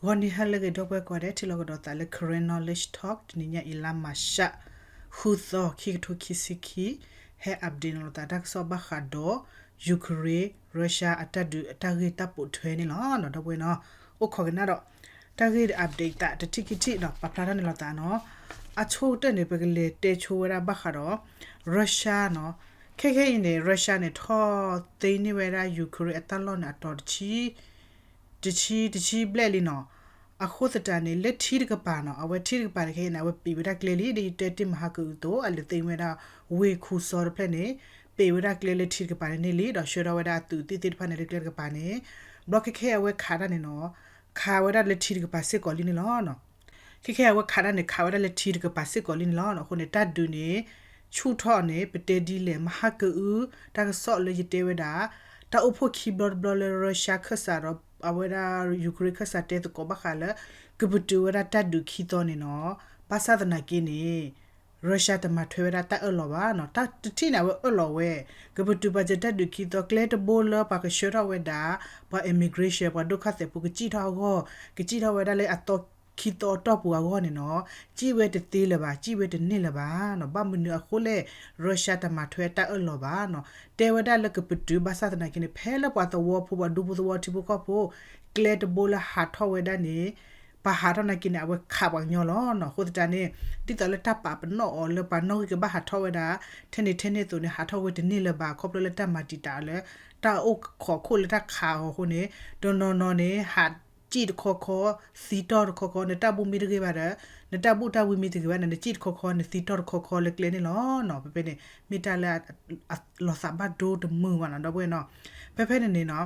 ဂီၤနံၤဟါလၢအဂ့ၤ ဒီပုၢ်ဝဲၢ်ကိးဂၤဒဲး ထံၣ်လိာ်ကဒီးသးလၢ Karen Knowledge Talk တနံၤညါအံၤ လါမၤရှး ဃုသီ ခံကထိခံဆံခံ ဟဲ update န့ၢ်လိာ်သးတၢ်ကစီၣ်ဘၣ်ဃးဒီး Ukraine Russia အတၢ်ဒုးအတၢ်ဂ့ၢ်တၢ်ပိာ်ထွဲန့ၣ်လီၤ. ဒီပုၢ်ဝဲၢ်နီၤ အိၣ်ခိးကနၣ်ဒီး တၢ်ဂ့ၢ် update သးတထံၣ်ခံထံၣ်နီၤ ပာ်ဖျါထီၣ်န့ၢ်လိာ်သးနီၤ. အဆိကတၢၢ်န့ၣ် ပကလဲၤတဲဆိဝဲဒၣ်ဘၣ်ဃးဒီး Russia နီၤ. ခဲခဲအံၤန့ၣ် Russia န့ၣ် ထီၣ်သ့န့ၢ်ဝဲဒၣ် Ukraine အတၢ်လီၢ်န့ၣ် အတီၤတဆံ တဆံ တဆံဘျဲၣ်လံနီၤ. အဃိသတးန့ၣ် လၢထံတကပၤနီၤ အဝဲထံတကပၤန့ၣ် ခဲအံၤန့ၣ် အဝဲပံးဝဲဒၣ်ကျဲလံ ဒ်ယတဲတ့ၢ်မဟါကအုးအသိး အလဲၤသ့ဝဲဒၣ် ဝ့ၢ်ခူစီတဖျၢၣ်န့ၣ် ပံးဝဲဒၣ်ကျဲလၢထံတကပၤန့ၣ်န့ၢ်လံ ဒီးဆှၢထီၣ်ဝဲဒၣ်အသုးသ့ၣ်တဖၣ်န့ၣ်လၢကျဲတကပၤန့ၣ် ဘျီခဲခဲအဝဲခးတၢ်န့ၣ်နီၤ ခးဝဲဒၣ်လၢထံတကပၤစ့ၢ်ကီးလံန့ၣ်လီၤ. ခဲခဲအဝဲခးတၢ်န့ၣ် ခးဝဲဒၣ်လၢထံတကပၤစ့ၢ်ကီးလံန့ၣ်လီၤ. အဃိန့ၣ် တၢ်ဒုးန့ၣ် ဆူၣ်ထီၣ်န့ၣ် ပတဲဒ်လဲၣ် မဟါကအုး တၢ်ကစီၣ်လၢယတဲဝဲဒၣ် တၢ်အိၣ်ဖှိၣ်ခံဘျီတဘျီလၢ Russia ခၢၣ်စးဒီး အဝဲဒၣ် Ukraine ခၢၣ်စးတဲသကိးဘၣ်ဃးလၢ ကပတုာ်ဝဲဒၣ်တၢ်ဒုးခံသီန့ၣ်နီၤ. ဘၣ်ဆၣ်သနာ်က့န့ၣ် Russia တမၤထွဲဝဲဒၣ်တၢ်အၢၣ်လီၤဘၣ်နီၤ. တၢ်တထံၣ်န့ၣ် အဝဲအၢၣ်လီၤဝဲ ကပတုာ်ပာ်စၢၤတၢ်ဒုးခံသီ ကျဲတဘိလၢပှၤကဆှၢထီၣ်ဝဲဒၣ် ပှၤ immigration ပှၤဒိၣ်ခၣ်သဲးဖိ ကစံၣ်ထီၣ်အဂီၢ် ကစံၣ်ထီၣ်ဝဲဒၣ်လၢအသီခံသီအတီၢ်ပူၤအဂီၢ်န့ၣ်နီၤ စံၣ်ဝဲတသ့လၢၤဘၣ် စံၣ်ဝဲတန့ၢ်လၢၤဘၣ်နီၤ. ဘၣ်မနုၤအဃိလဲၣ် Russia တမၤထွဲတၢ်အၢၣ်လီၤဘၣ်နီၤ. တဲဝဲဒၣ်လၢကပတုာ် ဘၣ်ဆၣ်သနာ်က့န့ၣ် ဖဲလၢပှၤသဝီဖိ ပှၤဒူဖိသဝီထံဖိကီၢ်ဖိ ကျဲတဘိလၢဟးထီၣ်ဝဲဒၣ်န့ၣ် ပှၤဟးထီၣ်နာ်က့န့ၣ် အဝဲခးပှၤကညီလီၤနီၤ. အဃိသတးန့ၣ် ဒ်သိးလၢတၢ်ပာ်ပနီၣ်အီၤလၢပှၤနီၣ်ဂံၢ်ကဘၣ်ဟးထီၣ်ဝဲဒၣ် ထဲန့ၣ်ထဲန့ၣ်အသိးန့ၣ် ဟးထီၣ်ဝဲတန့ၢ်လၢၤဘၣ် ခီဖျိလၢတၢ်မၤတံာ်တာ်လၢ တၢ်အိၣ်ခိးခိၣ်လၢတၢ်ခးအီၤအဃိန့ၣ် တနီၤနီၤန့ၣ် ဟးစံၣ်တခီခီ သံတီၢ်တခီခီ နတၢ်ဘူၣ်မ့ၢ်တဂ့ၤဘၣ်ဒီး နတၢ်ဘူၣ်တၢ်ဝံမ့ၢ်တဂ့ၤဘၣ်န့ၣ် နစံၣ်တခီခီ နသံတီၢ်တခီခီလၢကျဲန့ၣ်လီၤနီၤ. ဖဲဖဲန့ၣ် မ့ၢ်တၢ်လၢ လီၤသးဘၣ်ဒိတမုာ်ဘၣ်နီၤ ဒီပုၢ်ဝဲၢ်နီၤ. ဖဲဖဲန့ၣ်န့ၣ်နီၤ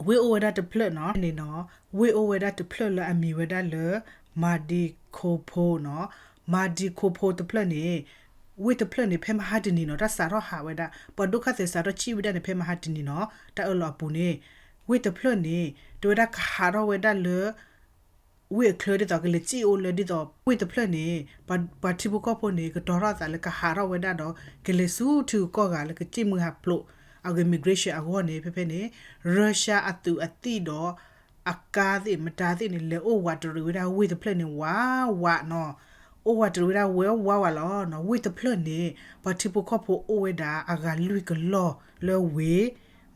ဝ့ၢ်အိၣ်ဝဲဒၣ်တဖျၢၣ်နီၤ န့ၣ်နီၤ ဝ့ၢ်အိၣ်ဝဲဒၣ်တဖျၢၣ်လၢအမံၤဝဲဒၣ်လၢ Mariupol နီၤ. Mariupol တဖျၢၣ်န့ၣ် ဝ့ၢ်တဖျၢၣ်န့ၣ် ဖဲမဟါတနံၤနီၤ တၢ်စးထီၣ်ဟးဝဲဒၣ် ပှၤဒိၣ်ခၣ်သဲးစးထီၣ်စံၣ်ဝဲဒၣ်န့ၣ် ဖဲမဟါတနံၤနီၤ တၢ်အၢၣ်လီၤအပူၤန့ၣ် ဝ့ၢ်တဖျၢၣ်န့ၣ် တဲဝဲဒၣ်ကဟးထီၣ်ဝဲဒၣ်လၢ ဝ့ၢ်အချၢဒ်သိးကလဲၤစံၣ်အိၣ်လၢဒ်သိး ဝ့ၢ်တဖျၢၣ်န့ၣ် ပှၤထံဖိကီၢ်ဖိန့ၣ် ကတီၤထီၣ်အသးလၢကဟးထီၣ်ဝဲဒၣ်ဒီး ကလဲၤဆူထံဂုၤကီၢ်ဂၤလၢကစံၣ်မုၢ်ဟးဖျိး အဂ့ၢ် immigration အဂီၢ်န့ၣ် ဖဲဖဲန့ၣ် Russia အသုးအသံၣ်ဒီး အကါသ့ၣ်မတၤသ့ၣ်န့ၣ် လဲၤအိၣ်ဝးတရံးဝဲဒၣ်ဝ့ၢ်တဖျၢၣ်န့ၣ် ဝးဝးနီၤ အိၣ်ဝးတရံးဝဲဒၣ်ဝဲဝးဝးလီၤနီၤ. ဝ့ၢ်တဖျၢၣ်န့ၣ် ပှၤထံဖိကီၢ်ဖိအိၣ်ဝဲဒၣ်အဂၤလွံၢ်ကလီၢ်လၢဝ့ၢ်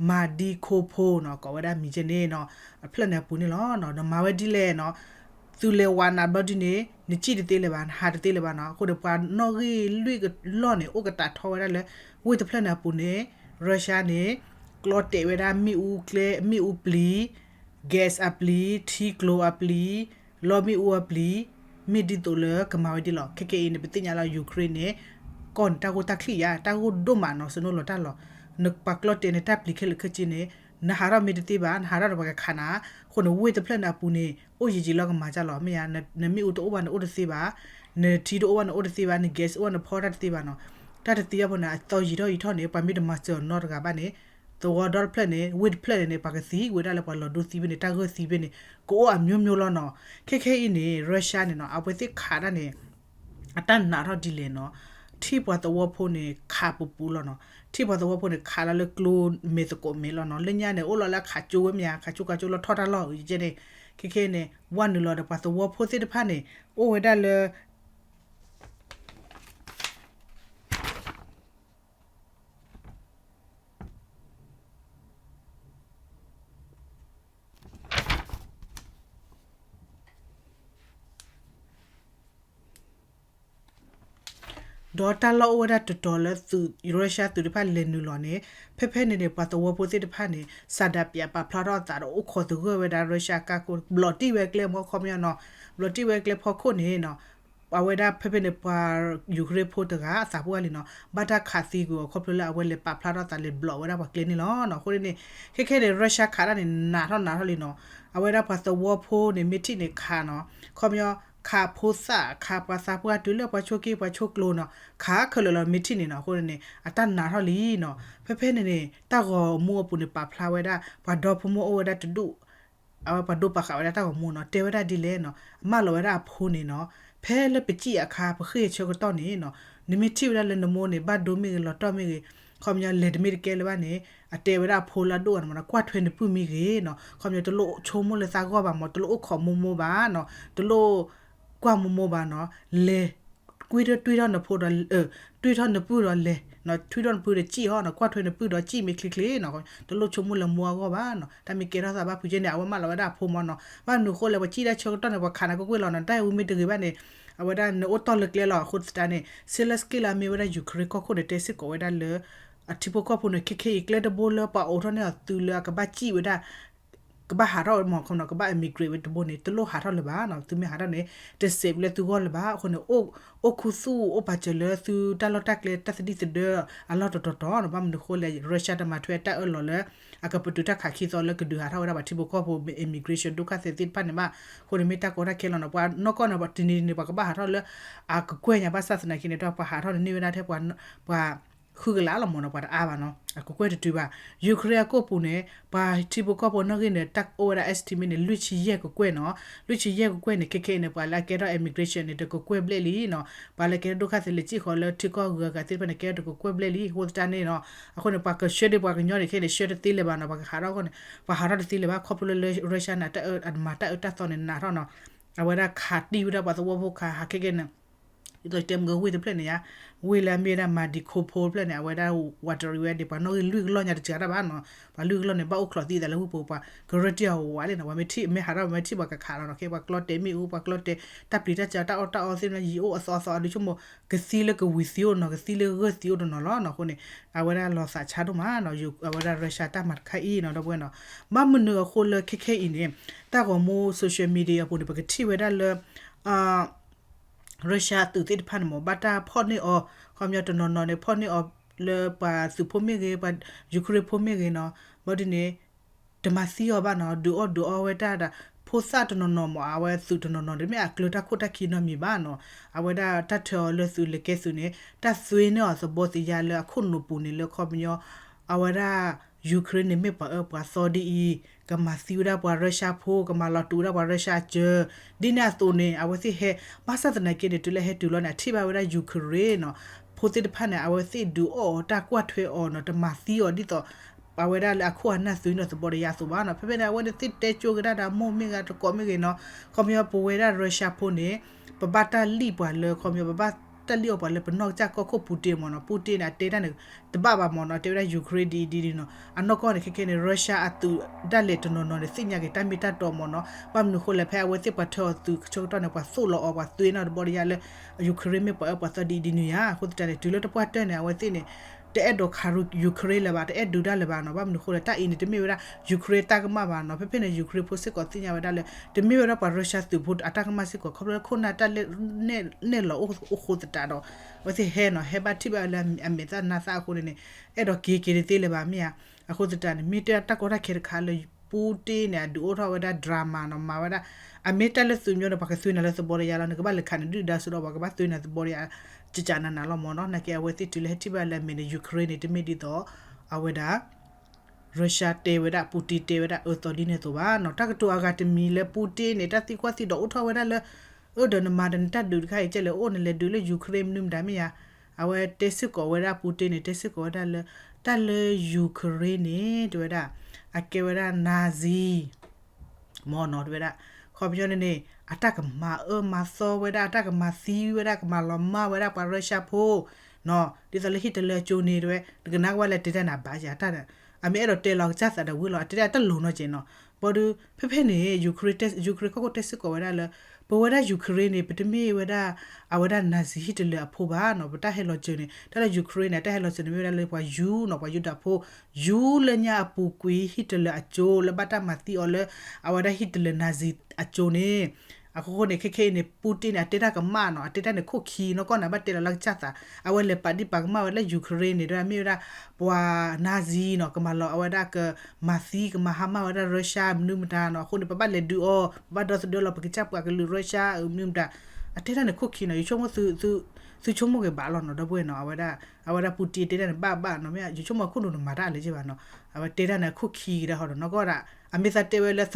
Mariupol နီၤ ကိးဝဲဒၣ်မံၤကဲန့ၣ်နီၤ အဖျၢၣ်န့ၣ်အပူၤန့ၣ်လီၤ. နမၤဝဲဒ်လဲၣ်နီၤ သုလဲၤဝးနၤဘျီဒ်န့ၣ် နစံၣ်တသ့လၢၤဘၣ် နဟးတသ့လၢၤဘၣ်နီၤ. အဃိန့ၣ် ပှၤနီၣ်ဂံၢ်လွံၢ်ကလီၢ်န့ၣ် အိၣ်ကတၢ်ထီဝဲဒၣ်လၢ ဝ့ၢ်တဖျၢၣ်န့ၣ်အပူၤန့ၣ် Russia န့ၣ် ကျီတဲာ်ဝဲဒၣ်မ့ၣ်အူကျဲ မ့ၣ်အူပျံၤ gas အပျံၤ ထံကျိအပျံၤ လီမ့ၣ်အူအပျံၤ မ့ၢ်ဒ်သိးလၢကမၤဝဲဒ်လီၤ. ခဲကဲအံၤန့ၣ် ပသ့ၣ်ညါလီၤ Ukraine န့ၣ် ကီၢ်န့ၣ် တၢ်ဂိၢ်တၢ်ချံၣ်ယါ တၢ်ဂိၢ်ဒိၣ်မးနီၤ စနိလီၤတၢ်လီၤ. နပှၤကျီတဲာ်နတၢ်ပျံၤခဲလၢာ်ခဲဆ့န့ၣ် နဟးထီၣ်မ့ၢ်တသ့ဘၣ် နဟးထီၣ်ဒီးပှၤကခးနၤ အဃိန့ၣ် ဝ့ၢ်တဖျၢၣ်န့ၣ်အပူၤန့ၣ် အိၣ်ယံာ်ယံာ်လီၤကမၤတၢ်လီၤ မ့ၢ်ဧါ နမ့ၣ်အူတအိၣ်ဘၣ်နအိၣ်တသ့ဘၣ် နထံတအိၣ်ဘၣ်နအိၣ်တသ့ဘၣ် န gas အိၣ်ဘၣ်နဖီတၢ်တသ့ဘၣ်နီၤ. တၢ်တသ့အဃိန့ၣ် အသီယံာ်ထီၣ်ယံာ်ထီၣ်န့ၣ် ပှၤမ့ၢ်တမၤစၢၤအီၤနီတဂၤဘၣ်န့ၣ် သဝီဒီတဖျၢၣ်န့ၣ် ဝ့ၢ်တဖျၢၣ်န့ၣ်န့ၣ် ပှၤကသံဝဲဒၣ်လၢပှၤလီၤဒူသံဖဲန့ၣ် တၢ်ဂၢၢ်သံဖဲန့ၣ် ကအိၣ်အမျိုးမျိုးလီၤနီၤ. ခဲခဲအံၤန့ၣ် Russia န့ၣ်နီၤ အဝဲသ့ၣ်ခးတၢ်န့ၣ် အတၢ်နာ်ထီၣ်ဒ်လဲၣ်နီၤ ထံၣ်ပှၤသဝီဖိန့ၣ် ခးပူၤပူၤလီၤနီၤ. ထံၣ်ပှၤသဝီဖိန့ၣ်ခးလီၤလၢကျိမဲာ်သကိးမဲာ်လီၤနီၤ. လၢညါန့ၣ် အိၣ်လီၤလၢအခးကၠိဝဲမ့ၢ်ဧါ ခးကၠိခးကၠိလီၤထီၣ်တၢ်လီၢ်အံၤကဲန့ၣ် ခဲခဲန့ၣ် ဝဲနုာ်လီၤဒီးပှၤသဝီဖိသ့ၣ်တဖၣ်န့ၣ် အိၣ်ဝဲဒၣ်လၢ ဒီးတၢ်လီၢ်အိၣ်ဝဲဒၣ်တတီၤလၢသုး Russia သုးတဖၣ်လဲၤနုာ်လီၤန့ၣ် ဖဲဖဲန့ၣ်န့ၣ် ပှၤသဝီဖိသ့ၣ်တဖၣ်န့ၣ် ဆန္ဒပြပာ်ဖျါထီၣ်အသးဒီးအိၣ်ခိးသဂၢၢ်ဝဲဒၣ် Russia ကါခိၣ် ဘျီးတံၢ်ဝဲကျဲမီခီပညီနီၤ ဘျီးတံၢ်ဝဲကျဲဖီခိၣ်န့ၣ်နီၤ အဝဲဒၣ်ဖဲဖဲန့ၣ် ပှၤ Ukraine ဖိတဂၤအသးပှၢ်လံနီၤ ဘၣ်တၢ်ခးသံကွံာ်အီၤခီဖျိလၢအဝဲလဲၤပာ်ဖျါထီၣ်သးလဲၤဘျီးဝဲဒၣ်ပှၤကျဲန့ၣ်လီၤနီၤ. အဃိန့ၣ် ခဲခဲန့ၣ် Russia ခးတၢ်န့ၣ် နာ်ထီၣ်နာ်ထီၣ်လံနီၤ အဝဲဒၣ်ပှၤသဝီဖိန့ၣ် မ့ၢ်ထံၣ်န့ၣ်ခးနီၤ ခီပညီ ခးဖိသၣ် ခးပှၤသးပှၢ်တုၤလၢပှၤဆိးက့ ပှၤဆိးကျိၤနီၤ ခးခဲလၢာ်လီၤ မ့ၢ်ထံၣ်န့ၣ်နီၤ. အဃိန့ၣ် အတၢ်နာ်ထီၣ်လံနီၤ ဖဲဖဲန့ၣ်န့ၣ် တၢ်ဂီၤမူအပူၤန့ၣ် ပာ်ဖျါဝဲဒၣ် ပှၤဒီဖိမိၢ်အိၣ်ဝဲဒၣ်တဒူၣ် အဝဲပှၤဒိပာ်ဃာ်ဝဲဒၣ်တၢ်ဂီၤမူနီၤ တဲဝဲဒၣ်ဒ်လဲၣ်နီၤ အမၢလီၤဝဲဒၣ်အဖိန့ၣ်နီၤ ဖဲလၢပစံၣ်အခါ ပဃ့ၢ်ဆၢကတီၢ်န့ၣ်နီၤ နမ့ၢ်ထံၣ်ဝဲဒၣ်လၢနမိၢ်န့ၣ် ဘၣ်ဒိမ့ၢ်ဂ့ၤ လီၤတီၢ်မ့ၢ်ဂ့ၤ ခီပညီလဲၤတမ့ၢ်တကဲလၢၤဘၣ်န့ၣ် အတဲဝဲဒၣ်အဖိလၢအဒိၣ်အီၤန့ၣ်မ့ၢ်နီၤ ကွၢ်ထွဲနပုၢ်မ့ၢ်ဂ့ၤနီၤ ခီပညီတလိၣ်ဆိကမိၣ်လၢသးဂီၢ်ဘၣ်မ့ၢ် တလိၣ်အိၣ်ခိးမိၢ်မိၢ်ဘၣ်နီၤ တလိၣ်ကွၢ်မိၢ်မိၢ်ဘၣ်နီၤ လဲၤ ကွံထီၣ်တွံၢ်ထီၣ်နဖိဒီး တွံၢ်ထီၣ်နပုၢ်ဒီးလဲၤ ထွံၣ်ထီၣ်နပုၢ်ဒီးစံၣ်အီၤနီၤ ကွၢ်ထွဲနပုၢ်ဒီးစံၣ်မ့ၢ်ချ့ချ့နီၤ တလိၣ်ဆိကမိၣ်လၢမိၢ်အဂီၢ်ဘၣ်နီၤ တၢ်မ့ၢ်ကဲထီၣ်သးဘၣ်ဖုးကဲန့ၣ် အဝဲမၢလီၤဝဲဒၣ်အဖိမ့ၢ်နီၤ ဘၣ်မနုၤဃိလဲၣ် ပှၤစံၣ်တၢ်ဆၢကတီၢ်န့ၣ် ပှၤခးနၤကွ့ၢ်ကွ့ၢ်လီၤနီၤ တၢ်အံၤဝံၤမ့ၢ်တဂ့ၤဘၣ်န့ၣ် အဝဲဒၣ်နအိၣ်တီၢ်လၢကျဲလီၤ အဃိသတးန့ၣ် Zelensky လၢအမ့ၢ်ဝဲဒၣ် Ukraine ကီၢ်ခိၣ်န့ၣ် တဲစ့ၢ်ကီးဝဲဒၣ်လၢ အထံဖိကီၢ်ဖိန့ၣ် ခဲခဲအံၤကျဲတဘိလၢပှၤအိးထီၣ်န့ၢ်အီၤသုးလၢအကဘၣ်စံၣ်ဝဲဒၣ် ကဘၣ်ဟးထီၣ်မ့ၢ်နီၤ ကဘၣ် immigrate ဝဲတဘိန့ၣ် တလိၣ်ဟးထီၣ်လၢၤဘၣ်နီၤ သုမ့ၢ်ဟးထီၣ်န့ၣ် တစဲးဘျဲၣ်သုဂီၢ်လၢၤဘၣ် အဃိန့ၣ် အိၣ်ခူသူၣ်အိၣ်ပာ်စၢၤလၢသုတၢ်လီၢ်တၢ်ကျဲတၢ်သဒံၣ်သဒၢအလီၢ်တတီၤတီၤနီၤ ဘၣ်မနုၤဃိလဲၣ် Russia တမၤထွဲအတၢ်အၢၣ်လီၤလၢ အကပတုာ်တၢ်ခးခံသီလၢကဒုးဟးထီၣ်ဝဲဒၣ်ပှၤထံဖိကီၢ်ဖိ immigration ဒုက္ခသည်သ့ၣ်တဖၣ်န့ၣ်ဘၣ် အဃိန့ၣ်မ့ၢ်တၢ်ကီတၢ်ခဲလီၤနီၤ ပှၤနီၢ်ကီၢ်န့ၣ် တနံၤနံၤန့ၣ် ပှၤကဘၣ်ဟးထီၣ်လၢ အကကွဲၢ်ညါဘၣ်ဆၣ်သနာ်က့န့ၣ် ပှၤဟးထီၣ်န့ၣ်န့ၢ်ဝဲဒၣ်ထဲပှၤ ပှၤဃုကလးလီၤမ့ၢ်နီၤ ပှၤတအါဘၣ်နီၤ အကကွဲၢ်တတုၤဘၣ် Ukraine အကီၢ်ပူၤန့ၣ် ပှၤထံဖိကီၢ်ဖိနီၢ်ဂံၢ်န့ၣ် တၢ်အိၣ်ဝဲဒၣ် estimate န့ၣ် လွံၢ်ဆံယဲၢ်ကကွဲၢ်နီၤ လွံၢ်ဆံယဲၢ်ကကွဲၢ်န့ၣ် ခဲခဲအံၤန့ၣ် ပှၤလၢအကဲထီၣ် immigration န့ၣ် တကကွဲၢ်ဘျဲၣ်လံနီၤ ပှၤလၢကဲထီၣ်ဒုက္ခသည်လဲၤစံၣ်ဃီၤလၢထံကီၢ်ဂုၤဂၤသ့ၣ်တဖၣ်န့ၣ် ကဲထီၣ်တကကွဲၢ်ဘျဲၣ်လံ အဃိသတးန့ၣ်နီၤ အဃိန့ၣ် ပှၤကဆှၢဒံးပှၤကညီန့ၣ်ခဲန့ၣ် ဆှၢတသ့လၢၤဘၣ်နီၤ ပှၤကဟးထီၣ်အဃိန့ၣ် ပှၤဟးထီၣ်တသ့လၢၤဘၣ် ခီဖျိလၢ Russia န့ၣ် အတမၤတၢ်အၢတၢ်သီန့ၣ် နးထီၣ်နီၤ အဝဲဒၣ်ခးတံၢ်ဝဲဒၣ်ပှၤသဝီဖိခး ဟးခဲကဲန့ၣ် ဒ်သိးတဲမုၢ်ဂၢၤဝ့ၢ်တဖျၢၣ်န့ၣ်ယါ ဝ့ၢ်လၢအမ့ၢ်ဝဲဒၣ် Mariupol တဖျၢၣ်န့ၣ် အဝဲဒၣ်ဝးတရံးဝဲဒၣ် ပှၤနီၣ်ဂံၢ်လွံၢ်ကလီၢ်ညါတစှၤတၢ်ဘၣ်နီၤ ပှၤလွံၢ်ကလီၢ်န့ၣ် ဘၣ်အိၣ်ချိးသံအသးလၢဝ့ၢ်ပူၤ ပှၤကရၢတံၢ်အီၤဝးလံနီၤ ပှၤမ့ၢ်ထံၣ်မ့ၢ်ဟးထီၣ်မ့ၢ်ထံၣ်ပှၤကခးလီၤနီၤ ခဲပှၤကျီတဲာ်မ့ၣ်အူ ပှၤကျီတဲာ် တၢ်ပျံၤတၢ်စၢၤတၢ်အီၣ်တၢ်အီသ့ၣ်မ့ၢ်ယံၤအိၣ်အသီအသီ အဒုဆိကမိၣ် ကသံလၢကဝံၤသံအိၣ်နီၤ ကသံလၢဂၢၢ်သံအိၣ်တနီၤလီၤနီၤ အဃိန့ၣ် အဝဲဒၣ်လီၤသးဆါဒိၣ်မးနီၤ အဝဲဒၣ် Russia တၢ်မၤတခါအံၤနီၤ ဒီပုၢ်ဝဲၢ်နီၤ ဘၣ်မနုၤအဃိလၢခဲခဲအံၤန့ၣ် တၢ်ဂီၤမူ social media အပူၤန့ၣ် ပကထံၣ်ဝဲဒၣ်လၢ Russia အသုးသ့ၣ်တဖၣ်န့ၣ်မ့ၢ် ဘၣ်တၢ်ဖီၣ်န့ၢ်အီၤ ခီပညီတနီၤနီၤန့ၣ် ဖီၣ်န့ၢ်အီၤလၢပှၤသုးဖိမ့ၢ်ဂ့ၤ ပှၤ Ukraine ဖိမ့ၢ်ဂ့ၤနီၤ ဘၣ်ဒ်န့ၣ် တမၤသံအီၤဘၣ်နီၤ ဒုးအီၣ်ဒုးအီဝဲတၢ်ဒၣ် ဖိသၣ်တနီၤနီၤမ့ၢ် အဝဲသုးတနီၤနီၤ တမ့ၢ်အကျၢၤတၢ်ခိၣ်တၢ်ခံနီတမံၤဘၣ်နီၤ အဝဲဒၣ်တၢ်ထၢအီၤလၢသုးလဲၤကဲသုးန့ၣ် တၢ်သွ့န့ၢ်အီၤသဘီသယါလၢအခိၣ်နူာ်ပူၤန့ၣ် လၢခီပညီ အဝဲဒၣ် Ukraine န့ၣ်မ့ၢ်ပှၤအၢပှၤသီဒ်အံၤ ကမၤသံဝဲဒၣ်ပှၤ Russia ဖိ ကမၤလီၤတူာ်ဝဲဒၣ်ပှၤ Russia အစၢၤ ဒ်န့ၣ်အသိးန့ၣ် အဝဲသ့ၣ်ဟဲ ဘၣ်ဆၣ်သနာ်က့န့ၣ် တုၤလၢဟဲတုၤလီၤန့ၣ် အထံၣ်ဘၣ်ဝဲဒၣ် Ukraine နီၤ ဖိသ့ၣ်တဖၣ်န့ၣ် အဝဲသ့ၣ်ဒုးအီၣ်အီၤတၢ်ကွၢ်ထွဲအီၤနီၤ တမၤသံအီၤဒ်သိး အဝဲဒၣ်လၢအခိၣ်အနၢ်သွံနီၤသဘီတယါအသိးဘၣ်နီၤ ဖဲဖဲန့ၣ် အဝဲသ့ၣ်တဲကၠိကဒါဒၣ်မိၢ်မ့ၢ်ဂ့ၤ တကိးမ့ၢ်ဂ့ၤနီၤ ခီပညီပဝဲဒၣ် Russia ဖိန့ၣ် ပဘၣ်တၢ်လံၣ်ပှၤလၢ ခီပညီ ပဘၣ်တၢ်လံၣ်အီၤပှၤလၢပနီၢ်ကစၢ်ကီၢ်ခိၣ် Putin မ့ၢ်နီၤ Putin န့ၣ် အတဲတၢ်န့ၣ် တဘၣ်ဘၣ်မ့ၢ်နီၤ တဲဝဲဒၣ် Ukraine ဒ်အံၤဒ်န့ၣ်နီၤ အနီၢ်ကီၢ်န့ၣ် ခဲခဲန့ၣ် Russia အသုးဒၣ်လဲာ်တနီၤနီၤန့ၣ် သ့ၣ်ညါက့ၤတၢ်မ့ၢ်တၢ်တီမ့ၢ်နီၤ ဘၣ်မနုၤဃိလဲၣ် ဖဲအဝဲသ့ၣ်ပှၤထၢအီၤသုးဆၢကတီၢ်န့ၣ် ပှၤသိၣ်လီၤအီၤ ပှၤသွ့နီၤတဘီတယါလၢ Ukraine မ့ၢ်ပှၤအၢပှၤသီဒ်အံၤဒ်န့ၣ်ဧါ အဃိသတးန့ၣ် တုၤလၢတပှၢ်တၢၢ်န့ၣ် အဝဲသ့ၣ်န့ၣ် တအဲၣ်ဒိးခး Ukraine လၢၤဘၣ် တအဲၣ်ဒုးတၢ်လၢၤဘၣ်နီၤ ဘၣ်မနုၤဃိလဲၣ် တၢ်အံၤန့ၣ် တမ့ၢ်ဝဲဒၣ် Ukraine တၢ်ကမၣ်ဘၣ်နီၤ ဖဲဖဲန့ၣ် Ukraine ဖိစ့ၢ်ကီးသ့ၣ်ညါဝဲဒၣ်လၢ တမ့ၢ်ဝဲဒၣ်ပှၤ Russia သုးဖိအတၢ်ကမၣ်စ့ၢ်ကီး ခီဖျိလၢခိၣ်နၢ်တၢ်လဲၤ နဲၣ်လီၤအိၣ်ဃိသတးဒီး အဝဲသ့ၣ်ဟဲနီၤ ဟဲဘၣ်ထံၣ်ဘၣ်ဝဲလၢအမဲာ်သၣ်နါသၣ်အဃိန့ၣ်န့ၣ် အဲၣ်ဒိးက့ၤက့ၤတသ့လၢၤဘၣ်မ့ၢ်ဧါ အဃိသတးန့ၣ် မ့ၢ်တဲတၢ်ကီတၢ်ခဲတခါလၢ Putin န့ၣ် အဒုးအိၣ်ထီၣ်ဝဲဒၣ် drama နီၤ မၤဝဲဒၣ် အမ့ၢ်တၢ်လၢသုးမၠိန့ၣ် ပှၤကသွ့နၤလၢသဘီတယါလီၤ နကဘၣ်လဲၤခးနဒုၣ်ဒါစိဒီး ပှၤကဘၣ်သွ့နၤသဘီတယါ ကကနနၤလီၤမ့ၢ်နီၤ နာ်က့အဝဲသ့ၣ်တုၤလၢဟဲထံၣ်ဘၣ်လၢအမဲာ်န့ၣ် Ukraine န့ၣ် တမ့ၢ်ဒ်သိး အဝဲဒၣ် Russia တဲဝဲဒၣ် Putin တဲဝဲဒၣ်အၢသီဒ်န့ၣ်အသိးဘၣ်နီၤ တၢ်ကတိၤအဂၤတမံၤလၢ Putin န့ၣ် တၢ်သံကွၢ်သံဒီးအိၣ်ထီၣ်ဝဲဒၣ်လၢ အၢဒီးနမၤဒီးနတၢ်ဒုးတခါအံၤကဲလဲၣ် အိၣ်နလဲၤဒုးလၢ Ukraine မနုၤမတၤမ့ၢ်ဧါ အဝဲတဲစ့ၢ်ကီးဝဲဒၣ် Putin န့ၣ် တဲစ့ၢ်ကီးဝဲဒၣ်လၢ တၢ်လၢ Ukraine န့ၣ် တဲဝဲဒၣ် အကဲဝဲဒၣ် Nazi မ့ၢ်နီၤ တဲဝဲဒၣ် ခီပညီန့ၣ်န့ၣ် အတၢ်ကမၤအၢမၤသီဝဲဒၣ် အတၢ်ကမၤသံဝဲဒၣ် ကမၤလီၤမၢ်ဝဲဒၣ်ပှၤ Russia ဖိ နီၤ ဒ်သိးလၢ Hitler အကၠိန့ၣ် တဲဝဲ တကနၣ်ဝဲလၢတဲတၢ်န့ၣ် အဘၣ်ယၤတၢ် အမ့ၢ်အဲၣ်ဒိးတဲလီၤကစၢ်သးဒီးဝံၤလီၤ အတဲတၢ်တလိၤနီတစဲးနီၤ ဘၣ်ဒီး ဖဲဖဲန့ၣ် Ukraine ကီၢ်ခိၣ်တဲစ့ၢ်ကီးဝဲဒၣ်လၢ ပဝဲဒၣ် Ukraine န့ၣ် ပတမ့ၢ်ဝဲဒၣ် အဝဲဒၣ် Nazi Hitler အဖိဘၣ်နီၤ ပတၢ်ဟဲလီၤစၢၤန့ၣ် တၢ်လၢ Ukraine န့ၣ် တၢ်ဟဲလီၤစၢၤန့ၣ် မ့ၢ်ဝဲဒၣ်လၢပှၤယူၤနီၤ ပှၤယူဒၤဖိ ယူၤလၢညါအပူၤကွံာ် Hitler အကၠိ လၢဘၣ်တၢ်မၤသံအီၤလၢ အဝဲဒၣ် Hitler Nazi အကၠိန့ၣ် အဃိဃိန့ၣ် ခဲခဲအံၤန့ၣ် Putin န့ၣ် အတဲတၢ်ကမၣ်နီၤ အတဲတၢ်န့ၣ်ခိၣ်ခံနီၢ်ကီၢ်န့ၣ် ဘၣ်တဲလီၤလၢကစၢ်သး အဝဲလဲၤပာ်ဒံးပာ်ကမၣ်ဝဲလၢ Ukraine န့ၣ် တဲဝဲဒၣ်မ့ၢ်ဝဲဒၣ် ပှၤ Nazi နီၤ ကမၤလီၤအဝဲဒၣ်ကမၤသံ ကမၤဟါမၢ်ဝဲဒၣ် Russia မနုၤမတၤနီၤ အဃိန့ၣ် ပဘၣ်လဲၤဒုးအီၤ ပဘၣ်ဒီသဒၢလီၤ ပကစၢ်ပှၤကလုာ် Russia မနုၤမတၤ အတဲတၢ်န့ၣ်ခိၣ်ခံနီၤ ယဆိကမိၣ် သုဆိကမိၣ်က့ၤဘၣ်လီၤနီၤ ဒီပုၢ်ဝဲၢ်နီၤ အဝဲဒၣ် အဝဲဒၣ် Putin တဲတၢ်န့ၣ် ဘၣ်ဘၣ်နီၤ မ့ၢ်ယဆိကမိၣ်အခိၣ်နူာ်န့ၣ်မၤတၢ်အလၢက့ဘၣ်နီၤ အဝဲတဲတၢ်န့ၣ်ခိၣ်ခံကဒါဟီဒီးနီၢ်ကီၢ်ဒၣ် အမ့ၢ်သးတဲဝဲလၢ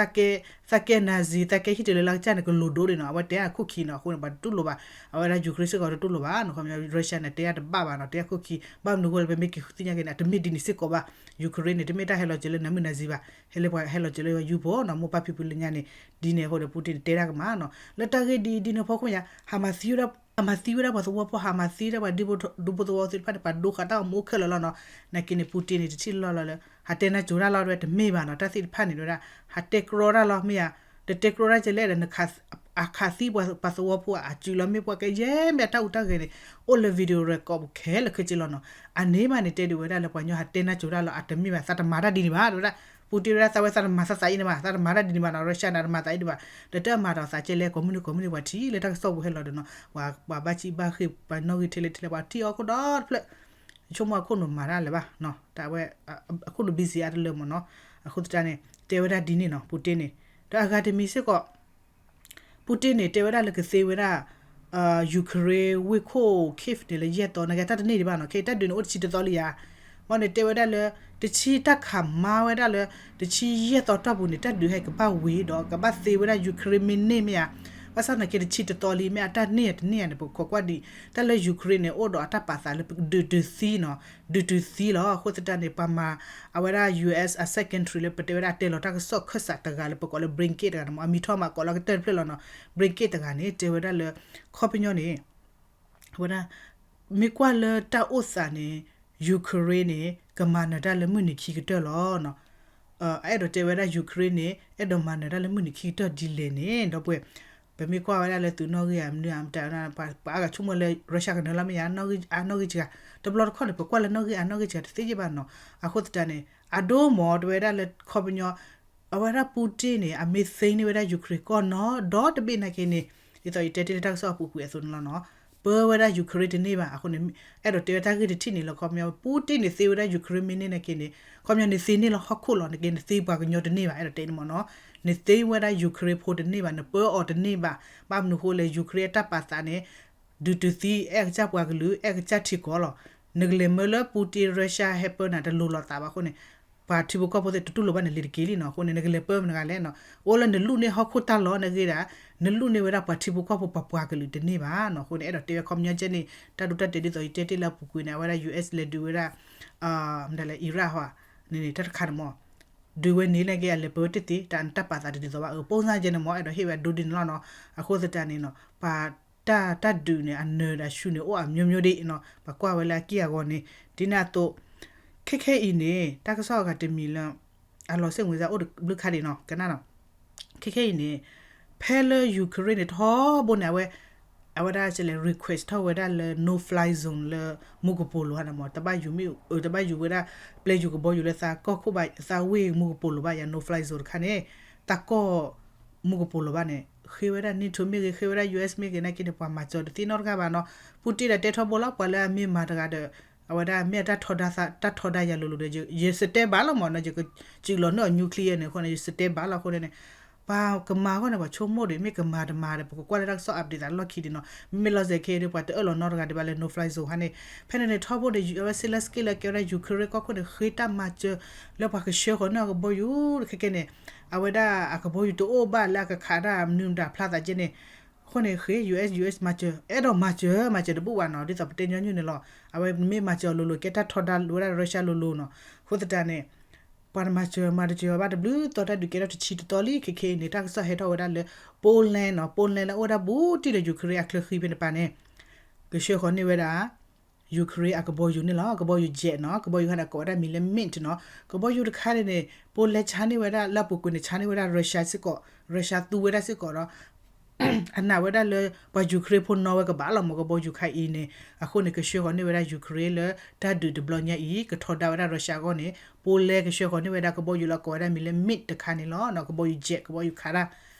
သးကဲ Nazi သးကဲ Hitler လၢလၢကစၢ်န့ၣ် ကလိၣ်ဒိၣ်ဒံးနီၤ, အဝဲတဲအခိၣ်ခံနီၤ, အဃိန့ၣ် ပှၤတတူၢ်လိာ်ဘၣ်, အဝဲဒၣ် Ukraine စ့ၢ်ကီးတတူၢ်လိာ်ဘၣ်နီၤ, ခီပညီ Russia န့ၣ် တဲအတဘၣ်ဘၣ်နီၤ, တဲအခိၣ်ခံ, ဘၣ်မနုၤအဃိလဲၣ် ပမ့ၢ်က့ၤဃုသ့ၣ်ညါက့ၤန့ၣ် အတမ့ၢ်ဒ်န့ၣ်စ့ၢ်ကီးဘၣ်, Ukraine န့ၣ် တမ့ၢ်တၢ်ဟဲလီၤစၢၤလၢနမုၢ်နၤစံဘၣ်, ဟဲလၢပှၤဟဲလီၤစၢၤလၢယူဖိနီၤ, မိၢ်ပၢ်ဖံဖုလၢညါန့ၣ်, ဒ်န့ၣ်အဃိဒီး Putin န့ၣ် တဲတၢ်ကမၣ်နီၤ, လၢတၢ်ဂ့ၢ်ဒ်အံၤဒ်န့ၣ်အဖီခိၣ်ညါ ဟးမၤသံဝဲဒၣ် ဟးမၤသံဝဲဒၣ်ပှၤသဝီဖိ, ဟးမၤသံဝဲဒၣ်ပှၤဒူဖိသဝီဖိသ့ၣ်တဖၣ်န့ၣ် ပှၤဒိဃာ်တၢ်အိၣ်မူအိၣ်ခဲလၢာ်လီၤနီၤ, နာ်က့န့ၣ် Putin န့ၣ် တထံၣ်လီၢ်လီၤလၢ ဟးတဲနၢ်ကၠိတၢ်လီၤ တဝဲတမ့ၢ်ဘၣ်နီၤ, တၢ်သ့ၣ်တဖၣ်န့ၣ် တဝဲဒၣ် ဟးတဲကြီတၢ်လီၤ မ့ၢ်ဧါ, တတဲကြီတၢ်ကလဲၣ်ဒီး အခးသံပှၤသဝီဖိအစုလီၤ မ့ၢ်ပှၤကယဲၢ်မ့ၢ်တၢ်အူတၢ်ဂဲၤန့ၣ် အိၣ်လၢ video record ခဲလၢာ်ခဲဆ့လီၤနီၤ, အန့ၣ်မးန့ၣ် တဲဒုးဝဲဒၣ်လၢပှၤကညီဟးတဲနၢ်ကၠိတၢ်လီၤ အတမ့ၢ်ဘၣ် သးတမၤတၢ်ဒ်န့ၣ်ဘၣ် တဝဲဒၣ်, Putin ဝဲဒၣ်သးဝဲသးတမၤသးသးအံၤန့ၣ်ဘၣ်, သးတမၤတၢ်ဒ်န့ၣ်ဘၣ်နီၤ, Russia န့ၣ် တမၤသးအံၤဒံးဘၣ်, ဒီးတၢ်မၤဒီးသးကဲလဲၣ် ကိးမုၢ်နံၤကိးမုၢ်နံၤ ပှၤထံၣ်လၢတၢ်ကစီၣ်ပူၤဟဲလီၤဒီးနီၤ, ပှၤဘၣ်ဆံးဘၣ်ဃ့ၢ် ပှၤနီၣ်ဂံၢ်ထဲလဲၣ်ထဲလဲၣ် ပှၤထံၣ်အီၤခိၣ်ဒီတဖျၢၣ် ဆိကမိၣ်အခိၣ်နူာ်မၤတၢ်လၢၤဘၣ်နီၤ, တၢ်ဝဲ အခိၣ်နူာ် busy အါတလၢမ့ၢ်နီၤ, အဃိသတးန့ၣ် တဲဝဲဒၣ်ဒ်န့ၣ်နီၤ Putin န့ၣ်, ဒီးအဂၤတမံၤစ့ၢ်ကီး Putin န့ၣ် တဲဝဲဒၣ်လၢကသ့ဝဲဒၣ် Ukraine ဝ့ၢ်ခိၣ် Kyiv န့ၣ်လၢယဲၢ်သီ နာ်က့တၢ်တန့ၢ်ဒံးဘၣ်နီၤ, ခဲအံၤတၢ်ဒုးန့ၣ်အိၣ်တဆံတသီလံဧါ, ဘၣ်န့ၣ်တဲဝဲဒၣ်လၢ တဆံတၢ်ခးမါဝဲဒၣ်လၢ တဆံယဲၢ်သီတီၢ်ပူၤန့ၣ် တၢ်ဒုးဟဲကဘၣ်ဝံၤဒီး ကဘၣ်သ့ဝဲဒၣ် Ukraine မ့ၢ်န့ၢ်မ့ၢ်ဧါ, ဘၣ်ဆၣ်နာ်က့တဆံတသီလံ မ့ၢ်အတၢ်န့ၢ်တန့ၢ်ဧါန့ၣ် ပကွၢ်ကွၢ်ဒံး တၢ်လၢ Ukraine န့ၣ် အိၣ်ဒီးအတၢ်ပာ်သးလၢဒုးတုၤသံနီၤ, ဒုးတုၤသံလီၤ, အဃိသတးန့ၣ် ပှၤမၤ အဝဲဒၣ် US အ secretary လၢပတဲဝဲဒၣ် တဲလီၤတၢ်ကစီၣ်ခၢၣ်စးတဂၤလၢပကိးလၢ Blinken တဂၤန့ၣ်မ့ၢ် အမံၤထီၣ်မးကိးလၢကတၢၢ်တဖျၢၣ်လီၤနီၤ, Blinken တဂၤန့ၣ် တဲဝဲဒၣ်လၢ ခီပညီန့ၣ် အဝဲဒၣ် မ့ၢ်ကွၢ်လၢတၢ်အိၣ်သးန့ၣ် Ukraine န့ၣ် ကမၤနၢၤတၢ်လၢမုၢ်နံၤခံကတၢၢ်လီၤ. အအဲၣ်ဒိးတဲဝဲဒၣ် Ukraine န့ၣ် အဲၣ်ဒိးမၤနၢၤတၢ်လၢမုၢ်နံၤခံကတၢၢ်ဒ်လဲၣ်န့ၣ် ဒီပုၢ်ဝဲၢ် ပမ့ၢ်ကွၢ်ဝဲဒၣ်လၢသုးနီၣ်ဂံၢ်ဧါ မနုၤဧါ မတၤ ပှၤအါဂၤဆိကမိၣ်လၢ Russia ကနၢၤလီၤမ့ၢ်ယါ နီၣ်ဂံၢ်အါနီၣ်ဂံၢ်စှၤ တဘျီတခီၣ်န့ၣ် ပကွၢ်လၢနီၣ်ဂံၢ်အါနီၣ်ဂံၢ်စှၤတသ့ယဲၢ်ဘၣ်နီၤ. အဃိသတးန့ၣ် အဒိမ့ၢ်တဝဲဒၣ်လၢခီပညီ အဝဲဒၣ် Putin န့ၣ် အမ့ၢ်သ့န့ၢ်ဝဲဒၣ် Ukraine ကီၢ်နီၤ ဒီတဘ့ၣ်နာ်က့န့ၣ် ဒ်သိးယတဲတ့ၢ်လၢတၢ်ကစီၣ်အပူၤကွံာ်အသိးန့ၣ်လီၤနီၤ ပၢဝဲဒၣ် Ukraine တန့ၢ်ဘၣ်အဃိန့ၣ် အဲၣ်ဒိးတဲဝဲတၢ်ဂ့ၢ်တထံၣ်န့ၣ်လီၤ. ခီပညီ Putin န့ၣ်သ့ဝဲဒၣ် Ukraine မ့ၢ်န့ၢ်နာ်က့န့ၣ် ခီပညီန့ၣ်သ့န့ၢ်လီၤဟီၣ်ခိၣ်လီၤ နာ်က့န့ၣ်သ့ပှၤကညီတန့ၢ်ဘၣ် အဲၣ်ဒိးတဲန့ၣ်မ့ၢ်နီၤ န့ၣ်သ့ဝဲဒၣ် Ukraine ဖိတန့ၢ်ဘၣ် န့ၣ်ပၢအီၤတန့ၢ်ဘၣ် ဘၣ်မနုၤဃိလဲၣ် Ukraine အတၢ်ပာ်သးန့ၣ် ဒုးတုၤသံ အဲၣ်ကစၢ်ပှၤကလုာ် အဲၣ်ကစၢ်ထံကီၢ်လီၤ. နကလဲၤမၢလၢ Putin Russia ဟဲပၢနၤတလိၤလိာ်သးဘၣ်အဃိန့ၣ် ပှၤထံဖိကီၢ်ဖိသ့ၣ်တတူၢ်လိာ်ဘၣ်န့ၣ်လံၤတက့ၢ်လံနီၤ. အဃိန့ၣ် နကလဲၤပၢမနုၤဂၤလဲၣ်နီၤ အိၣ်လၢနလူၢ်န့ၢ်ဟီၣ်ခိၣ်တၢ်လီၢ်န့ၣ်ဂ့ၤဒၣ် နလူၢ်န့ၢ်ဝဲဒၣ်ပှၤထံဖိကီၢ်ဖိပှၤပှၤကလုာ်တန့ၢ်ဘၣ်နီၤ. အဃိန့ၣ် အဲၣ်ဒိးတဲဝဲခီပညီကဲန့ၣ် တၢ်ဒိတၢ်တဲာ်ဒ်သိးယတဲတ့ၢ်လၢအပူၤကွံာ်န့ၣ် အဝဲဒၣ် US လဲၤဒုးဝဲဒၣ် မတၤလဲၣ် Iraq ဟီန့ၣ်န့ၣ် တၢ်တခါန့ၣ်မ့ၢ် ဒုးဝဲန့ၣ်လၢက့ၤအလဲၤပၢဝဲတသ့ တၢ်တၢ်ပာ်သးတဒ်သိးဘၣ် အပိၢ်စၢ်ကဲန့ၣ်မ့ၢ် အဲၣ်ဒိးဟ့ၣ်ဝဲဒိဒ်န့ၣ်လီၤနီၤ. အဃိသတးန့ၣ်နီၤ ပှၤတၢ်တၢ်ဒုးန့ၣ် အနၢၤဒီးဆူန့ၣ် အိၣ်အမျိုးမျိုးဒံးနီၤ ပကွၢ်ဝဲလၢအက့ၢ်အဂီၤန့ၣ် ဒ်န့ၣ်အသိး ခဲခဲအံၤန့ၣ် တၢ်ကစီၣ်အဂၤတမံၤလၢ အလီၤစ့ၣ်ဝင်စၢ်အိၣ်တဘျုးခါဒံးနီၤ ကနၣ်နီၤ ခဲခဲအံၤန့ၣ် ဖဲလၢ Ukraine န့ၣ် ထီဘိန့ၣ် အဝဲ အဝဲဒၣ်လဲၤ request ထီၣ်ဝဲဒၣ်လၢ no fly zone လၢမူကပိာ်လိၤဟါန့ၣ်မ့ၢ် တဘၣ်ယူၤမ့ၢ် တဘၣ်ယူၤဝဲဒၣ် ပျဲယူၤကဘီယူၤလၢသးကီၢ်ခိၣ်ဘၣ် သးဝ့ၢ်မူကပိာ်လိၤဘၣ်ယါ no fly zone တခါန့ၣ် သးကီၢ်မူကပိာ်လိၤဘၣ်န့ၣ် ဃ့ဝဲဒၣ် NATO မ့ၢ်ဂ့ၤ ဃ့ဝဲဒၣ် US မ့ၢ်ဂ့ၤ နာ်က့န့ၣ် ပှၤမၤစၢၤတသ့နီတဂၤဘၣ်နီၤ. ပူၣ်တ့ၢ်ဒီးတဲထီဘိလီၤ ပှၤလၢအမ့ၢ်မၤတဂၤဒီး အဝဲဒၣ်မ့ၢ်အတၢ်ထီဒါ တၢ်ထီဒါယၤလိၤလိၤဒီး ယ ယ stay ဘၣ်လီၤမ့ၢ်နီၤ ယကစူးလီၤန့ၢ်အီၤ nuclear န့ၣ် အဃိန့ၣ် ယ stay ဘၣ်လီၤ အဃိန့ၣ်န့ၣ် ပှၤကမၤအဂီၢ်န့ၣ် ပှၤဆိကမိၣ်ဒီး မ့ၢ်ကမၤတမၤဒီး ပကကွၢ်လၢတၢ်ကစီၣ် update သးလီၢ်ခံဒံးနီၤ မ့မ့ၢ်လီၤစဲးခဲအံၤဒီး ပှၤတအၢၣ်လီၤနီတဂၤဒံးဘၣ်လၢ no fly zone ဟါန့ၣ် ဖဲန့ၣ်န့ၣ် ထီဘိန့ၣ် အဝဲစ့လၢစက့လၢကဲဝဲဒၣ် Ukraine ကီၢ်ခိၣ်န့ၣ် ဃ့တၢ်မၤစၢၤလၢပှၤကဆှၢဃီၤန့ၢ်အီၤကဘီယူၤ ခဲကဲန့ၣ် အဝဲဒၣ်အကဘီယူၤတအိၣ်ဘၣ်လၢအကခးတၢ်မနုၤမတၤဖျါသးကဲန့ၣ် အဃိန့ၣ် ဃ့ US US မၤစၢၤ အဲၣ်ဒိးမၤစၢၤ မၤစၢၤတဘူၣ်ဘၣ်နီၤ ဒ်သိးပတဲညီနုၢ်န့ၣ်လီၤ အဝဲမ့ၢ်မၤစၢၤအီၤလိၤလိၤ ကဲတၢ်ထီဒါဝဲဒၣ် Russia လိၤလိၤနီၤ အဃိသတးန့ၣ် ပှၤတမၤစၢၤမၤတစၢၤအီၤဘၣ်တဘျုးသီ တၢ်ဒုးကဲထီၣ်တဆံတသီလံ ခဲခဲအံၤန့ၣ် တၢ်ကစီၣ်ဟဲထီၣ်ဝဲဒၣ်လၢ Poland နီၤ Poland လၢအိၣ်ဝဲဒၣ်ဘူးတံၢ်ဒီး Ukraine အချၢဃံဖဲန့ၣ်ပၤန့ၣ် ကဆှၢဃီၤန့ၢ်ဝဲဒၣ် Ukraine အကဘီယူၤန့ၣ်လီၤ ကဘီယူၤ jet နီၤ ကဘီယူၤခါန့ၣ် ကိးဝဲဒၣ်မံၤလၢ Mint နီၤ ကဘီယူၤတခါန့ၣ်န့ၣ် Poland ဆါန့ၢ်ဝဲဒၣ်လၢအပူၤကွံာ်န့ၣ် ဆါန့ၢ်ဝဲဒၣ် Russia စ့ၢ်ကီး Russia သူဝဲဒၣ်စ့ၢ်ကီးဒီး အနာ်ဝဲဒၣ်လၢပှၤ Ukraine ဖိနီၣ်ဝဲကဘၣ်လီၤမ့ၢ်ကဘီယူၤခါအံၤန့ၣ် အဃိန့ၣ် ကဆှၢဃီၤန့ၢ်ဝဲဒၣ် Ukraine လၢတၢ်ဒုးတဘျီညါအံၤ ကထီဒါဝဲဒၣ် Russia အဂီၢ်န့ၣ် Poland ကဆှၢဃီၤန့ၢ်ဝဲဒၣ်ကဘီယူၤလၢအကိးဝဲဒၣ်မံၤလၢ Mint တခါန့ၣ်လီၤ ကဘီယူၤ jet ကဘီယူၤခးတၢ်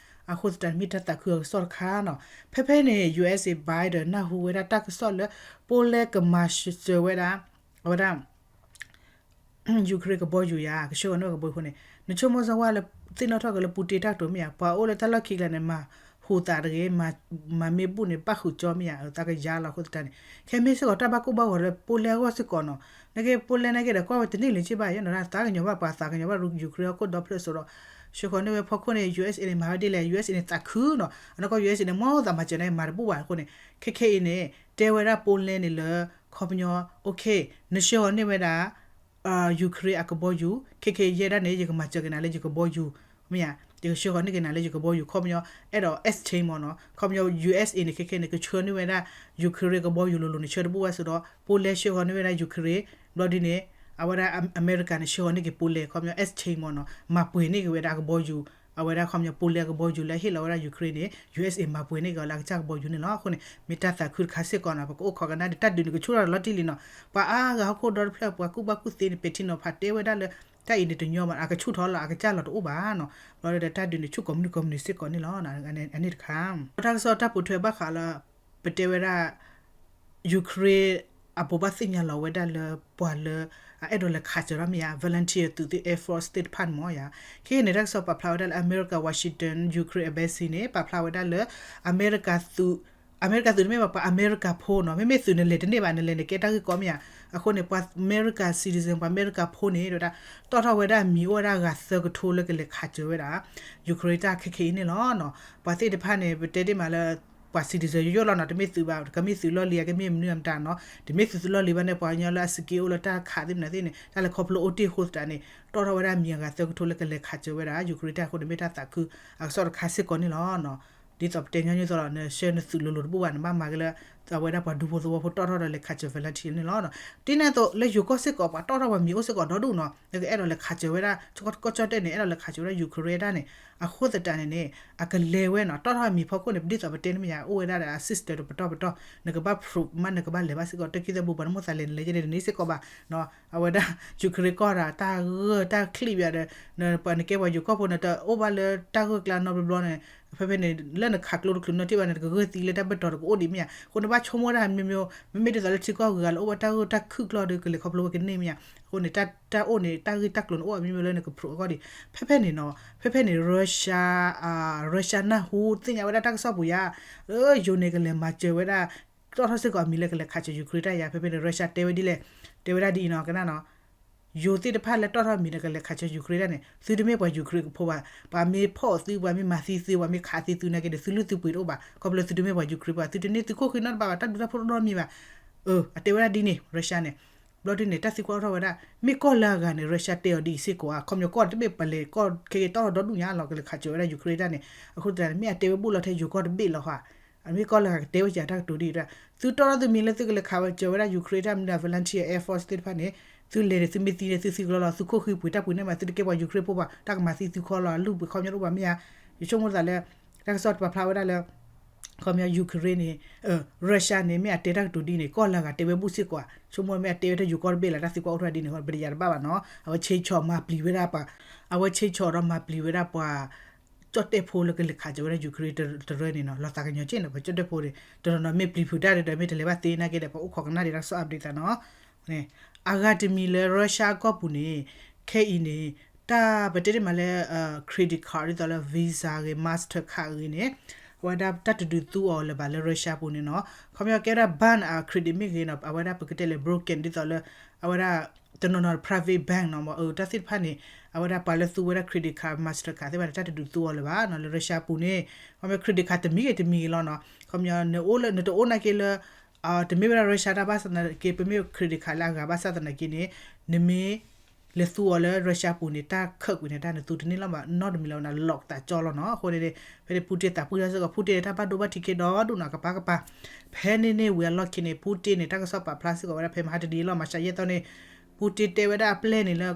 အဃိသတးန့ၣ် မ့ၢ်တၢ်သးခုအကစီၣ်တခါနီၤ ဖဲဖဲန့ၣ် USA Biden နၢ်ဟူဝဲဒၣ်တၢ်ကစီၣ်လၢ Poland ကမၤစၢၤဝဲဒၣ် အဝဲဒၣ် Ukraine ကဘီယူၤယါ ကဆှၢဃီၤန့ၢ်ဝဲကဘီယူၤအဃိန့ၣ် နဆိကမိၣ်စၢ်ဝဲလၢ သ့ၣ်နီၣ်ထီၣ်က့ၤလၢ Putin တၢ်ကတိၤမ့ၢ်ဧါ ပှၤအိၣ်လၢတၢ်လီၢ်ခံကျါန့ၣ် မၤဟူးသးတဂ့ၤ မၤမ့ၢ်ဘူၣ်န့ၣ် ပၣ်ဃုာ်ကၠီမ့ၢ်ဧါ သးကယါလီၤအဃိသတးန့ၣ် ခဲမ့ၢ်စ့ၢ်ကီးတၢ်ဘၣ်ကိၢ်ဘၣ်ဂီၤလၢ Poland အဂီၢ်စ့ၢ်ကီးနီၤ နက့ Poland နက့ဒီးကွၢ်ဝဲတန့ၢ်လၢၤဘၣ်ယဲနီၤ သးကညီၤဘၣ်ပှၤသးကညီၤဘၣ် Ukraine အခိၣ်ဒီဖျၢၣ်စိဒီး ဆှၢဃီၤန့ၢ်ဝဲဖီခိၣ်န့ၣ် ယူၢ်အ့းအ့းန့ၣ် မၤဝဲဒ်လဲၣ်, ယူၢ်အ့းအ့းန့ၣ် သးခုနီၤ, အနီၢ်ကီၢ် ယူၢ်အ့းအ့းန့ၣ် မ့ၢ်သးမၤစၢၤန့ၣ် မၤတဘူၣ်ဘၣ်အဃိန့ၣ်, ခဲခဲအံၤန့ၣ် တဲဝဲဒၣ် Poland န့ၣ်လၢ ခီပညီ okay နဆှၢဃီၤန့ၢ်ဝဲဒၣ် Ukraine အကဘီယူၤ, ခဲခဲအံၤယဲဒၣ်န့ၣ် ယကမၤစၢၤက့ၤနၤလၢယကဘီယူၤ, မ့ၢ်ဧါ, ယကဆှၢဃီၤန့ၢ်က့ၤနၤလၢယကဘီယူၤ, ခီပညီ အဲၣ်ဒိး exchange မ့ၢ်နီၤ, ခီပညီ ယူၢ်အ့းအ့းန့ၣ် ခဲခဲန့ၣ် ကဆှၢန့ၢ်ဝဲဒၣ် Ukraine ကဘီယူၤလိၤလိၤန့ၣ် ဆှၢတဘူၣ်ဘၣ်ဆိဒီး Poland ဆှၢဃီၤန့ၢ်ဝဲဒၣ် Ukraine, ဘျီဒ်န့ၣ် အဝဲဒၣ်အမဲရကၤန့ၣ် ဆှၢဃီၤန့ၢ်က့ၤ Poland ခီပညီ exchange မ့ၢ်နီၤ, မၤပှဲၤန့ၢ်က့ၤဝဲဒၣ်အကဘီယူၤ, အဝဲဒၣ်ခီပညီ Poland အကဘီယူၤလၢဟ့ၣ်လီၤဝဲဒၣ် Ukraine န့ၣ် ယူၢ်အ့းအ့း မၤပှဲၤန့ၢ်က့ၤအီၤလၢအကစၢ်ကဘီယူၤန့ၣ်လီၤ. အဃိန့ၣ် မ့ၢ်တၢ်သးခုတခါစ့ၢ်ကီးနီၤ, ပကအိၣ်ခိးကနၣ်ဒီး တၢ်ဒုးန့ၣ် ကဆူၣ်ထီၣ်ဒီးလီၤတံၢ်လံနီၤ, ပှၤအါဂၤဟီၣ်ခိၣ်ဒီတဖျၢၣ် ပှၤကူၣ်ဘၣ်ကူၣ်သ့န့ၣ် ပဲာ်ထံနီၤဖးတဲဝဲဒၣ်လၢ တၢ်အံၤန့ၣ်တညီဘၣ်, အကဆူၣ်ထီၣ်လီၤ အကစၢ်လီၤတအိၣ်ဘၣ်နီၤ, ဘျီဒီးတၢ်ဒုးန့ၣ် ဆူၣ်ကိးမုၢ်နံၤကိးမုၢ်နံၤစ့ၢ်ကီးန့ၣ်လီၤ. အန့ၣ်တခါ တၢ်ကစီၣ်တၢ်ပိာ်ထွဲဘၣ်ဃးလၢ ပတဲဝဲဒၣ် Ukraine အဘိးဘၣ်သ့ၣ်ညါလီၤဝဲဒၣ်လၢပှၤလၢ အအဲၣ်ဒိးလဲၤခးစၢၤထီၣ်မ့ၢ်ဧါ, volunteer သုးသ့ၣ် Air Force သ့ၣ်တဖၣ်န့ၣ်မ့ၢ်ဧါ, ခဲအံၤန့ၣ် တၢ်ကစီၣ်ပာ်ဖျါဝဲဒၣ်လၢ အမဲရကၤ Washington Ukraine Embassy န့ၣ် ပာ်ဖျါဝဲဒၣ်လၢ အမဲရကၤသုး အမဲရကၤသုးန့ၣ်မ့ၢ်ပှၤအမဲရကၤဖိနီၤ, မ့မ့ၢ်သုးန့ၣ်လဲၤတန့ၢ်ဘၣ်, နလဲၤန့ၣ်ကဲတၢ်ဂ့ၢ်ကီမ့ၢ်ဧါ, အဃိန့ၣ် ပှၤအမဲရကၤ citizen ပှၤအမဲရကၤဖိန့ၣ် တဲဝဲဒၣ် တီၣ်ထီၣ်ဝဲဒၣ်မံၤအိၣ်ဝဲဒၣ်ဂၤသၢကထိလၢကလဲၤခးစၢၤဝဲဒၣ် Ukraine တၢ်ခဲခဲအံၤန့ၣ်လီၤ. ပှၤသ့ၣ်တဖၣ်န့ၣ် ပတဲတ့ၢ်မးလၢ ပှၤ citizen ယိယိလီၤနီၤ, တမ့ၢ်သုးဘၣ်, ကမ့ၢ်သုးလီၢ်လံၤ ကမ့ၢ်မနုၤအမတၤနီၤ, တမ့ၢ်သုးသုးလီၢ်လံၤဘၣ်န့ၣ် ပှၤကညီလၢအ skill အိၣ်လၢတၢ်ခးသ့ၣ်မနုၤသ့ၣ်န့ၣ် တၢ်လဲၤခီဖျိအိၣ်တ့ၢ်အဃိသတးန့ၣ် တီၣ်ထီၣ်ဝဲဒၣ်မံၤအဂၤသၢကထိလၢကလဲၤခးစၢၤဝဲဒၣ် Ukraine တၢ်အဃိန့ၣ် မ့ၢ်တၢ်သးခုအကစီၣ်တခါစ့ၢ်ကီးန့ၣ်လီၤ. ဒ်သိးပတဲညီနုၢ်သိးလီၤ နဆှၢနသုးလိၤလိၤတဘူၣ်ဘၣ်, နဘၣ်မၤက့ၤလၢ အဝဲဒၣ်ပှၤဒူဖိသဝီဖိတီၣ်ထီၣ်ဒီးလဲၤခးစၢၤ volunteer န့ၣ်လီၤ. ဒ်န့ၣ်အသိး လၢယိၤကီၢ်စ့ၢ်ကီး ပှၤတီၣ်ထီၣ်ပှၤမံၤအိၣ်စ့ၢ်ကီးဒီဒူၣ်နီၤ, လၢကအဲၣ်ဒိးလဲၤခးစၢၤဝဲဒၣ် ကီၢ်ကၠီၣ်တဲၣ်န့ၣ် အဲၣ်ဒိးလဲၤခးစၢၤဝဲဒၣ် Ukraine တၢ်န့ၣ် အဃိသတးန့ၣ်န့ၣ် အကလဲၤဝဲနီၤ, တီၣ်ထီၣ်မံၤဖီခိၣ်န့ၣ် ဒ်သိးပတဲန့ၣ်မ့ၢ်ဧါ, အိၣ်ဝဲဒၣ်ဒီးအ system တပတီၢ်ပတီၢ်, နကဘၣ် proof မး နကဘၣ်လဲၤဘၣ်စ့ၢ်ကီး တၢ်ခံသၢဘိ ပှၤနမိၢ်သးလဲၤန့ၣ် လဲၤယဲန့ၣ်တန့ၢ်စ့ၢ်ကီးဘၣ် အဝဲဒၣ် Ukraine ကီၢ်ဒီး တၢ်ဂၢၢ်တၢ်ချံးဘၣ်ဒီး ပှၤနကဲပှၤယိၤကီၢ်ဖိ နတအိၣ်ဘၣ်လၢတၢ်ဂၢၢ်ကျါနီတဘျီဘျီန့ၣ် ဖဲဖဲန့ၣ် လၢနခးကျိတချုးနီတထံၣ်ဘၣ်န့ၣ် နကဂၢၢ်သံလၢတၢ်ဘၢၣ်တီၤတကအိၣ်ဒံးမ့ၢ်ဧါ, အဃိနဘၣ်ဆိကမိၣ်တၢ်မ့ၢ်မ့ၢ် မ့မ့ၢ်ဒ်သိးလၢထံကီၢ်ဂၤလၢအိၣ်ဘၣ်တၢ်ဂၢၢ်တၢ်ခုၣ်ကျီၢ်ဒီး ကလဲၤခီဖျိဝဲကန့ၢ်မ့ၢ်ဧါ, အဃိန့ၣ် တၢ်အိၣ်န့ၣ် တၢ်ဂ့ၢ်တၢ်ကျိၤန့ၣ် အိၣ်မ့မ့ၢ်လၢနက proof အဂီၢ်ဒံး, ဖဲဖဲန့ၣ်နီၤ, ဖဲဖဲန့ၣ် Russia Russia နၢ်ဟူသ့ၣ်ညါဝဲဒၣ်တၢ်ကစီၣ်ပူၤယါ ယိၤန့ၣ်ကလဲၤမၤစၢၤဝဲဒၣ် တီၣ်ထီၣ်စ့ၢ်ကီးအမံၤလၢကလဲၤခးစၢၤ Ukraine တၢ်ယါ, ဖဲဖဲန့ၣ် Russia တဲဝဲဒ်လဲၣ်, တဲဝဲဒၣ်ဒ်အံၤနီၤ ကနၣ်နီၤ, ယိၤသ့ၣ်တဖၣ်လၢတီၣ်ထီၣ်မံၤလၢကလဲၤခးစၢၤ Ukraine တၢ်န့ၣ် သုတမ့ၢ်ပှၤ Ukraine ဖိဘၣ်, ပှၤမ့ၢ်ဖီၣ်သု ပှၤမ့ၢ်မၤသံသု ပှၤမ့ၢ်ခးသံသုနာ်က့ဒီး သုလုၢ်သုပှ့ၤတအိၣ်ဘၣ်, ခီဖျိသုတမ့ၢ်ပှၤ Ukraine ဖိဘၣ်, သုတန့ၢ်သုခိၣ်ဃံနီတဘ့ၣ်ဘၣ်, တၢ်ဒူတၢ်ဖိတအိၣ်နီတမံၤဘၣ်, အတဲဝဲဒၣ်ဒ်န့ၣ် Russia န့ၣ်, ဘျီဒ်န့ၣ် တၢ်သံကွၢ်ထီၣ်ဝဲဒၣ် မ့ၢ်ကီၢ်လၢအဂၤန့ၣ် Russia တဲအီၤဒ်အံၤစ့ၢ်ကီးဧါ, ခီပညီကီၢ်တဘ့ၣ်ပလဲၤကီၢ်ခဲကဲတီၢ်ထီၣ်ဒီဒူၣ်ညါလီၤ ကလဲၤခးစၢၤဝဲဒၣ် Ukraine တၢ်န့ၣ်, အဃိသတးန့ၣ် မ့ၢ်အတဲဝဲဘူၣ်လီၤထဲယိၤကီၢ်တဘ့ၣ်လီၤဧါ မ့ၢ်ကီၢ်လၢအဂၤကတဲဝဲယၤတၢ်ကတိၤဒ်အံၤ, သုတီၢ်ထီၣ်သုမံၤလၢသုကလဲၤခးစၢၤဝဲဒၣ် Ukraine တၢ်မနုၤ volunteer Air Force သ့ၣ်တဖၣ်န့ၣ်, သုလဲၤန့ၣ် သုမ့ၢ်သံန့ၣ် သုသံကျီလီၤ, သုခိၣ်ဃံပှ့ၤတၢ်ပှ့ၤန့ၢ်မး သုတကဲပှၤ Ukraine ဖိဘၣ်, တၢ်ကမၤသံသုခီလီၤ, အလုၢ်ပှ့ၤခီပညီတအိၣ်ဘၣ်မ့ၢ်ဧါ, ယဆိကမိၣ်သးလၢ တၢ်ကစီၣ်ပာ်ဖျါဝဲဒၣ်လၢ ခီပညီ Ukraine န့ၣ် Russia န့ၣ် မ့ၢ်အတဲတၢ်ကတိၤဒ်န့ၣ် ကီၢ်လၢအဂၤတဲဝဲဘူၣ်စ့ၢ်ကီးဧါ, ဆိကမိၣ်မ့ၢ်အတဲဝဲတၢ် ယိၤကီၢ်တဘ့ၣ်လၢ တၢ်သံကွၢ်အိၣ်ထီၣ်ဒ်န့ၣ် ပတယၤတဘၣ်ဘၣ်နီၤ, အဝဲဆ့ဆီၣ်မၤပျံၤဝဲဒၣ်ပှၤ, အဝဲဆ့ဆီၣ်ဒီးမၤပျံၤဝဲဒၣ်ပှၤ ကၠီၣ်တဲၣ်ဖိလၢကလဲၤခးစၢၤဝဲဒၣ် Ukraine တရၢန့ၣ်နီၤ, လီၤသးကညီၤက့ၢ်န့ၣ် ပှၤကၠီၣ်တဲၣ်ဖိန့ၣ် တနီၤနီၤမ့ၢ်ပျံၤဖုးတၢ်ဒီး မ့ၢ်တလဲၤဘၣ်သ့နာ်က့ဒီး ပှၤအိၣ်ခိးကနၣ်ဒံးတၢ်ကစီၣ် update သးနီၤ, အဂၤတမံၤလၢ Russia ကီၢ်ပူၤန့ၣ် ခဲအံၤန့ၣ် တၢ်ပတဲတ့ၢ်မးလၢ credit card ဒ်သိးလၢ Visa ဂ့ၤ Mastercard ဂ့ၤန့ၣ် အဝဲဒၣ်တၢ်တဒုးသူအီၤလၢၤဘၣ်လၢ Russia ပူၤန့ၣ်နီၤ, ခီပညီကဲဝဲဒၣ် ban အ credit မ့ၢ်ဂ့ၤနီၤ, အဝဲဒၣ်ပကတဲလၢ broken ဒ်သိးလၢ အဝဲဒၣ် တနီၤနီၤ private bank နီၤ, တၢ်သ့ၣ်တဖၣ်န့ၣ် အဝဲဒၣ်ပှၤလၢသူဝဲဒၣ် credit card Mastercard သ့ၣ်တဖၣ်န့ၣ် တၢ်တဒုးသူအီၤလၢၤဘၣ်နီၤ, လၢ Russia ပူၤန့ၣ် ခီပညီ credit card တမံၤဂ့ၤတမံၤဂ့ၤလီၤနီၤ, ခီပညီ နအိၣ်လၢ နတအိၣ်နာ်က့လၢ တမ့ၢ်ဝဲဒၣ် Russia တၢ်ဘၣ်ဆၣ်သနာ်က့ ပမ့ၢ် credit card လၢအဂၤဘၣ်ဆၣ်သနာ်က့န့ၣ် နမ့ၢ်လဲၤသူအီၤလၢ Russia ပူၤန့ၣ် တၢ်ခၢၣ်ကွံာ်န့ၣ် တၢ်နသူတန့ၢ်လီၤဘၣ်နီတမံၤလၢၤဘၣ်နီၤ, lock သးကၠီလီၤနီၤ, အဃိန့ၣ် ဖဲန့ၣ် Putin သးပှၢ်ထီၣ်စ့ၢ်ကီး, Putin န့ၣ် တၢ်ဘၣ်ဒိဘၣ်ထံးက့ၤဒီဒူၣ်နီၤ, ကပၤကပၤ, ဖဲန့ၣ်န့ၣ် ဝံၤအလီၢ်ခံန့ၣ် Putin န့ၣ် တၢ်ကစီၣ်ပာ်ဖျါစ့ၢ်ကီးဝဲဒၣ် ဖဲမဟါတနံၤလီၤ မၤရှးယဲၢ်သီန့ၣ် Putin တဲဝဲဒၣ်အပျဲၢ်န့ၣ်လၢ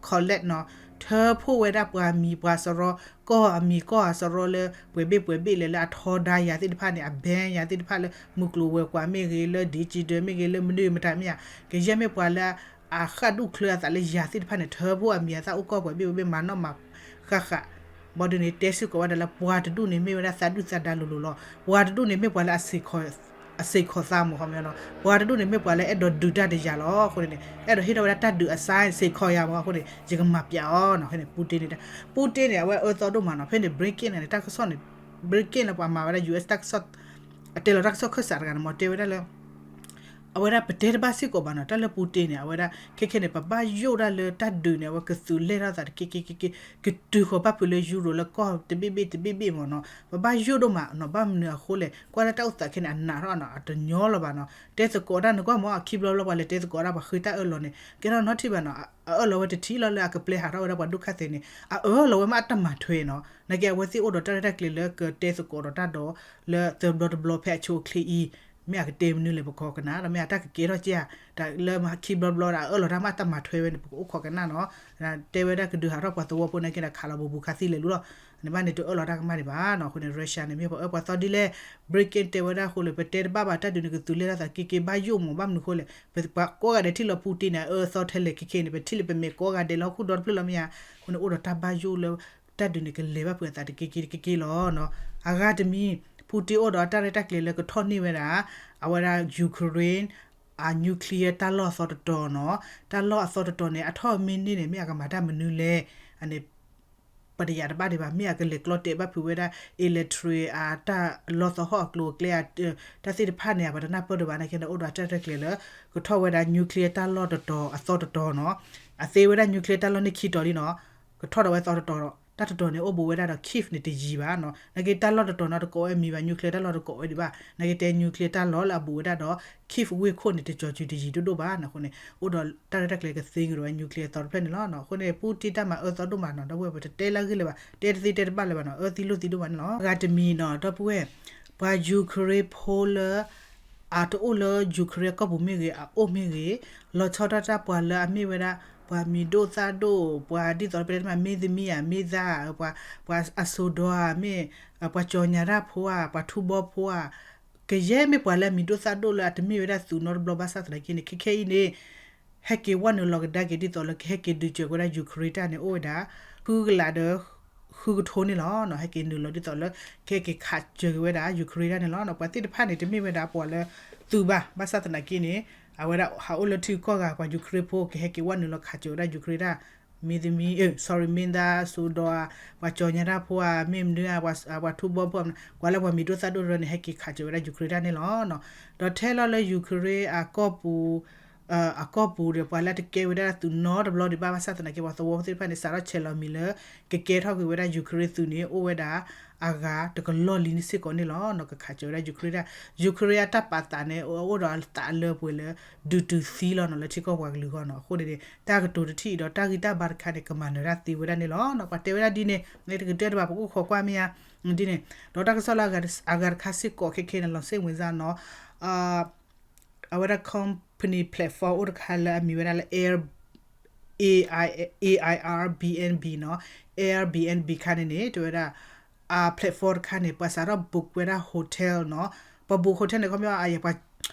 collect နီၤ, ထၢဖှိၣ်ဝဲဒၣ်ပှၤမံၤပှၤစရီ ကီၢ်အမံၤကီၢ်အစရီလၢ ပှဲၤဘ့ၣ်ပှဲၤဘ့ၣ်လဲၣ် လၢအထီဒါယၤသ့ၣ်တဖၣ်န့ၣ် အ ban ယၤသ့ၣ်တဖၣ်လၢ မုၢ်ကျိၤဝဲၤကွာ်မ့ၢ်ဂ့ၤ လၢ digital မ့ၢ်ဂ့ၤ လၢမနုၤမတၤမ့ၢ်ဧါ, ကယဲၢ်မ့ၢ်ပှၤလၢ အဃၣ်ဒူၣ်ချၢအသးလၢယၤသ့ၣ်တဖၣ်န့ၣ် ထၢဖှိၣ်အမံၤအသၣ်အိၣ်ကီၢ်ပှဲၤဘ့ၣ်ပှဲၤဘ့ၣ် မၤနီၣ်မၤဃၣ်ဃၣ်, ဘၣ်ဒုးန့ၣ် တဲစ့ၢ်ကီးဝဲဒၣ်လၢ ပှၤတဒူၣ်န့ၣ်မ့ၢ်ဝဲဒၣ်သးဒုၣ်သးဒါလိၤလိၤလီၤ, ပှၤတဒူၣ်န့ၣ်မ့ၢ်ပှၤလၢ အစ့ၢ်ခီၣ်သးမုာ် ခီပညီနီၤ, ပှၤတဒူၣ်န့ၣ်မ့ၢ်ပှၤလၢအဲၣ်ဒိးဒုးတၢ်တယၤလီၤ, အဃိန့ၣ် အဲၣ်ဒိးဟ့ၣ်ထီၣ်ဝဲဒၣ်တၢ်ဒုးအ sign စ့ၢ်ခီၣ်ယၤမး အဃိန့ၣ် ယကမၤပျးအီၤနီၤ, ဖဲန့ၣ် Putin န့ၣ် Putin န့ၣ် အဝဲအၢသီဒိၣ်မးနီၤ, ဖဲန့ၣ် Blinken န့ၣ် တၢ်ကစီၣ်န့ၣ် Blinken လၢပှၤမၤဝဲဒၣ် US တၢ်ကစီၣ် အတဲလီၤတၢ်ကစီၣ်ခၢၣ်စးတဂၤန့ၣ် မ့ၢ်တဲဝဲဒၣ်လၢ အဝဲဒၣ်ပတဲတဘၣ်စ့ၢ်ကီးဘၣ်နီၤ တၢ်လၢပူတ့န့ၣ် အဝဲဒၣ်ခဲခဲန့ၣ် ပဘၣ်ယိၣ်ဒၣ်လၢတၢ်ဒုးန့ၣ် အဝဲကသုးလဲၢ်ထီၣ်သးတက့ၢ်က့ၢ်က့ၢ်က့ၢ် ကတုၤဃီၤဘၣ်ဖုးလၢ Euro လၢကီၢ်တဘ့ၣ်ဘ့ၣ်တဘ့ၣ်ဘ့ၣ်မ့ၢ်နီၤ ပဘၣ်ယိၣ်ဒိၣ်မးနီၤ ဘၣ်မနုၤအဃိလဲၣ် ကွၢ်လၢတၢ်အိၣ်သးခဲန့ၣ် အနးထီၣ်နီၤ အတညီလီၤဘၣ်နီၤ တဲသကိးတၢ်နကွၢ်မ့ၢ် ခံဘျီဘျီပှၤလဲၤတဲသကိးတၢ် ပှၤဃ့တၢ်အၢၣ်လီၤန့ၣ် ကဲထီၣ်နီတထံၣ်ဘၣ်နီၤ အအၢၣ်လီၤဝဲတထံၣ်လီၤလၢအကပျဲဟးထီၣ်ဝဲဒၣ်ပှၤဒုက္ခသည်န့ၣ် အအၢၣ်လီၤဝဲမ့ၢ်အတၢ်မၤထွဲနီၤ နာ်က့အဝဲသ့ၣ်အိၣ်ဒီးတၢ်ရဲၣ်တၢ်ကျဲၤလၢကတဲသကိးဒီးတၢ်ဒီး လၢသၢဘျီတဘျီဖဲအဆိအချ့အံၤ မ့ၢ်အကတဲမနုၤလဲၣ်ပခီကနၣ် ဒီးမ့ၢ်အတၢ်ကကဲထီၣ်ကဲဧါ တၢ်လၢခံဘျီဘျီဒီး အအၢၣ်လီၤတၢ်မ့ၢ်အတၢ်မၤထွဲဝဲန့ၣ် ပကအိၣ်ခိးကနၣ်နီၤ တဲဝဲဒၣ်ကဒုးဟးထီၣ်ပှၤသဝီဖိနာ်က့ဒီး ခးလီၤဘူးဘူးခါသံလဲၤလူလီၤ န့ၣ်ဘၣ်န့ၣ်တအၢၣ်လီၤတၢ်ကမၣ်ဒံးဘၣ်နီၤ အဃိန့ၣ် Russia န့ၣ် မ့ၢ်ပှၤအၢပှၤသီဒ်လဲၣ် Blinken တဲဝဲဒၣ်အဃိလၢ ပတဲတဘၣ်ဘၣ်တၢ်ဒုးန့ၣ် ကသုးလဲၢ်ထီၣ်သးက့ၤက့ၤဘၣ်ယိၣ်မး ဘၣ်မနုၤအဃိလဲၣ် ပှၤကိးဂၤဒဲးထံၣ်လီၤပူတ့န့ၣ် အအၢအသီထဲလဲၣ်က့ၤက့ၤန့ၣ် ပထံၣ်လၢပမ့ၢ်ကိးဂၤဒဲးလၢဟီၣ်ခိၣ်ဒီတဖျၢၣ်လီၤမ့ၢ်ဧါ အဃိန့ၣ်အိၣ်ဒီးတၢ်ဘၣ်ယိၣ်လၢ တၢ်ဒုးန့ၣ် ကလဲၤဘၣ်ဖုးအသးတက့ၤက့ၤတက့ၤက့ၤလီၤနီၤ အဂၤတမံၤ ပူတ့အိၣ်ဒီးအတၢ်ရဲၣ်တၢ်ကျဲၤလၢကထီၣ်န့ၢ်ဝဲဒၣ် အဝဲဒၣ် Ukraine အ nuclear တၢ်လီၢ်အသီတတီၤနီၤ တၢ်လီၢ်အသီတတီၤန့ၣ် အထီၣ်မ့ၢ်န့ၢ်န့ၣ် မ့ၢ်အကမၤတၢ်မနုၤလဲၣ် အန့ၣ် ပတယာ်တဘၣ်ဒံးဘၣ် မ့ၢ်အကလဲၤကျီတဲာ်ဘၣ်ဖုးဝဲဒၣ် electric အတၢ်လီၢ်သီဟီၣ်အကျိၤအကျဲ တၢ်သ့ၣ်တဖၣ်န့ၣ် ပတနၢ်ပၢၢ်ဒံးဘၣ်နာ်က့ဒီး အိၣ်ဒီးအတၢ်ရဲၣ်တၢ်ကျဲၤလၢ ကထီၣ်ဝဲဒၣ် nuclear တၢ်လီၢ်တတီၤအသီတတီၤနီၤ အသ့ဝဲဒၣ် nuclear တၢ်လီၢ်န့ၣ်ခံတီၤလံနီၤ ကထီၣ်ဒီးဝဲသီတတီၤ တၢ်တတီၤန့ၣ် အိၣ်ဘူးဝဲဒၣ်ဒီး Kyiv န့ၣ်တယံၤဘၣ်နီၤ နာ်က့တၢ်လီၢ်တတီၤန့ၣ် တကိးဝဲမံၤဘၣ် nuclear တၢ်လီၢ်တကိးဝဲဒံးဘၣ် နာ်က့တဲ nuclear တၢ်လီၢ်လၢအဘူးဝဲဒၣ်ဒီး Kyiv ဝ့ၢ်ခိၣ်န့ၣ် တကီၤစုၤတယံၤဒိၣ်ဒိၣ်ဘၣ်နီၤ အဃိန့ၣ် အိၣ်ဒီးတၢ်ရဲၣ်တၢ်ကျဲၤကသ့ကဒီးဝဲ nuclear သီတဖျၢၣ်န့ၣ်လီၤနီၤ အဃိန့ၣ် ပူတ့တၢ်မၤအၢသီဒိၣ်မးနီၤ ဒီပုၢ်ဝဲၢ် ပတတဲလၢအဂ့ၢ်လၢၤဘၣ် တဲတသ့တဲတဘၣ်လၢၤဘၣ်နီၤ အၢသံလိၣ်သံဒိၣ်မးန့ၣ်လီၤ ဂၤတမံၤနီၤ ဒီပုၢ်ဝဲၢ် ပှၤ Ukraine ဖိလၢ အတအိၣ်လၢ Ukraine အကီၢ်ပူၤမ့ၢ်ဂ့ၤ အအိၣ်မ့ၢ်ဂ့ၤ လီၤဆီဒၣ်တၢ်ပှၤလၢအမ့ၢ်ဝဲဒၣ် ပှၤမံၤဒိၣ်သၣ်ဒိၣ် ပှၤဒ်သိးပတဲတမး မ့ၢ်သမံဧါ မ့ၢ်သၣ်ဧါ ပှၤအစိၤဒီဧါ မ့ၢ် ပှၤကၠီၤညါတၢ်ဖိဧါ ပှၤထူဘီဖိဧါ ကယဲၢ်မ့ၢ်ပှၤလၢအမံၤဒိၣ်သၣ်ဒိၣ်လၢအတမ့ၢ်ဝဲဒၣ်သုးနီတဘျီဘၣ်ဆၣ်သနာ်က့န့ၣ် ခဲခဲအံၤန့ၣ် ဟဲက့ၤဝဲနုာ်လီၤကဒါက့ၤဒ်သိးလၢကဟဲက့ၤဒုးစၢၤဝဲဒၣ် Ukraine တၢ်န့ၣ် အိၣ်ဝဲဒၣ် ဃုကလးဒီး ဃုကထိန့ၣ်လီၤ. ဟဲက့ၤနုာ်လီၤဒ်သိးလၢ ကဟဲက့ၤခးစၢၤက့ၤဝဲဒၣ် Ukraine တၢ်န့ၣ်လီၤ. ပှၤသ့ၣ်တဖၣ်န့ၣ် တမ့ၢ်ဝဲဒၣ်ပှၤလၢသုးဘၣ်, ဘၣ်ဆၣ်သနာ်က့န့ၣ် အဝဲဒၣ်ဟးအိၣ်လၢထံဂုၤကီၢ်ဂၤ ပှၤ Ukraine ဖိ ကဟဲက့ၤဝဲနုာ်လီၤခးစၢၤဝဲဒၣ် Ukraine တၢ် မ့တမံၤ sorry မ့ၢ်သၣ်စိၤဒီဧါ, ပှၤကၠီၤညါတၢ်ဖိဧါ, မ့ၢ်မနုၤဧါ, ပှၤထူဘီဖိ, ပှၤလၢပှၤမံၤဒိၣ်သၣ်ဒိၣ်တဖၣ်န့ၣ် ဟဲက့ၤခးစၢၤဝဲဒၣ် Ukraine တၢ်န့ၣ်လီၤ. ဒီးထဲလီၤလၢ Ukraine အကီၢ်ပူၤ အကီၢ်ပူၤဒီး ပှၤလၢတကဲဝဲဒၣ်သုးနီတဘျီဒံးဘၣ်, ဘၣ်ဆၣ်သနာ်က့ ပှၤသဝီဖိသ့ၣ်တဖၣ်န့ၣ် စးထီၣ်ဆဲးလီၤမံၤလၢ ကကဲထီၣ်က့ၤဝဲဒၣ် Ukraine သုးန့ၣ် အိၣ်ဝဲဒၣ်အဂၤတကလီၢ်လံန့ၣ်စ့ၢ်ကီးန့ၣ်လီၤ. ကခးစၢၤဝဲဒၣ် Ukraine တၢ်, Ukraine အတၢ်ပာ်သးန့ၣ် အိၣ်ဒီးအသးလၢပှဲၤလၢ ဒုးတုၤသံလီၤနီၤ လၢထံကီၢ်ပှၤကလုာ်အဂီၢ်နီၤ. အဃိန့ၣ်န့ၣ် တၢ်ကတိၤတထံၣ်အံၤဒီး တၢ်ဂံၢ်တၢ်ဘါတခါန့ၣ် ကမၤနၢၤတၢ်သ့ဝဲဒၣ်န့ၣ်လီၤ. ပှၤတဲဝဲဒၣ်ဒ်န့ၣ် နတကတၢၢ်တဘၣ် ပကအိၣ်ခိးကွၢ်မ့ၢ်ဧါ, ဒ်န့ၣ်, ဒီးတၢ်ကစီၣ်လၢအဂၤတခါစ့ၢ်ကီးခဲခဲန့ၣ် လီၤစ့ၣ်ဝံၤစၢ်နီၤ အဝဲဒၣ် company platform အိၣ်တခါလၢအမံၤဝဲဒၣ်လၢ Air, Airbnb နီၤ, Airbnb ခါန့ၣ်န့ၣ် တဲဝဲဒၣ် အ platform တခါန့ၣ် ပှၤစးထီၣ် book ဝဲဒၣ် hotel နီၤ, ပှၤ book hotel န့ၣ် ခီပညီ ပှ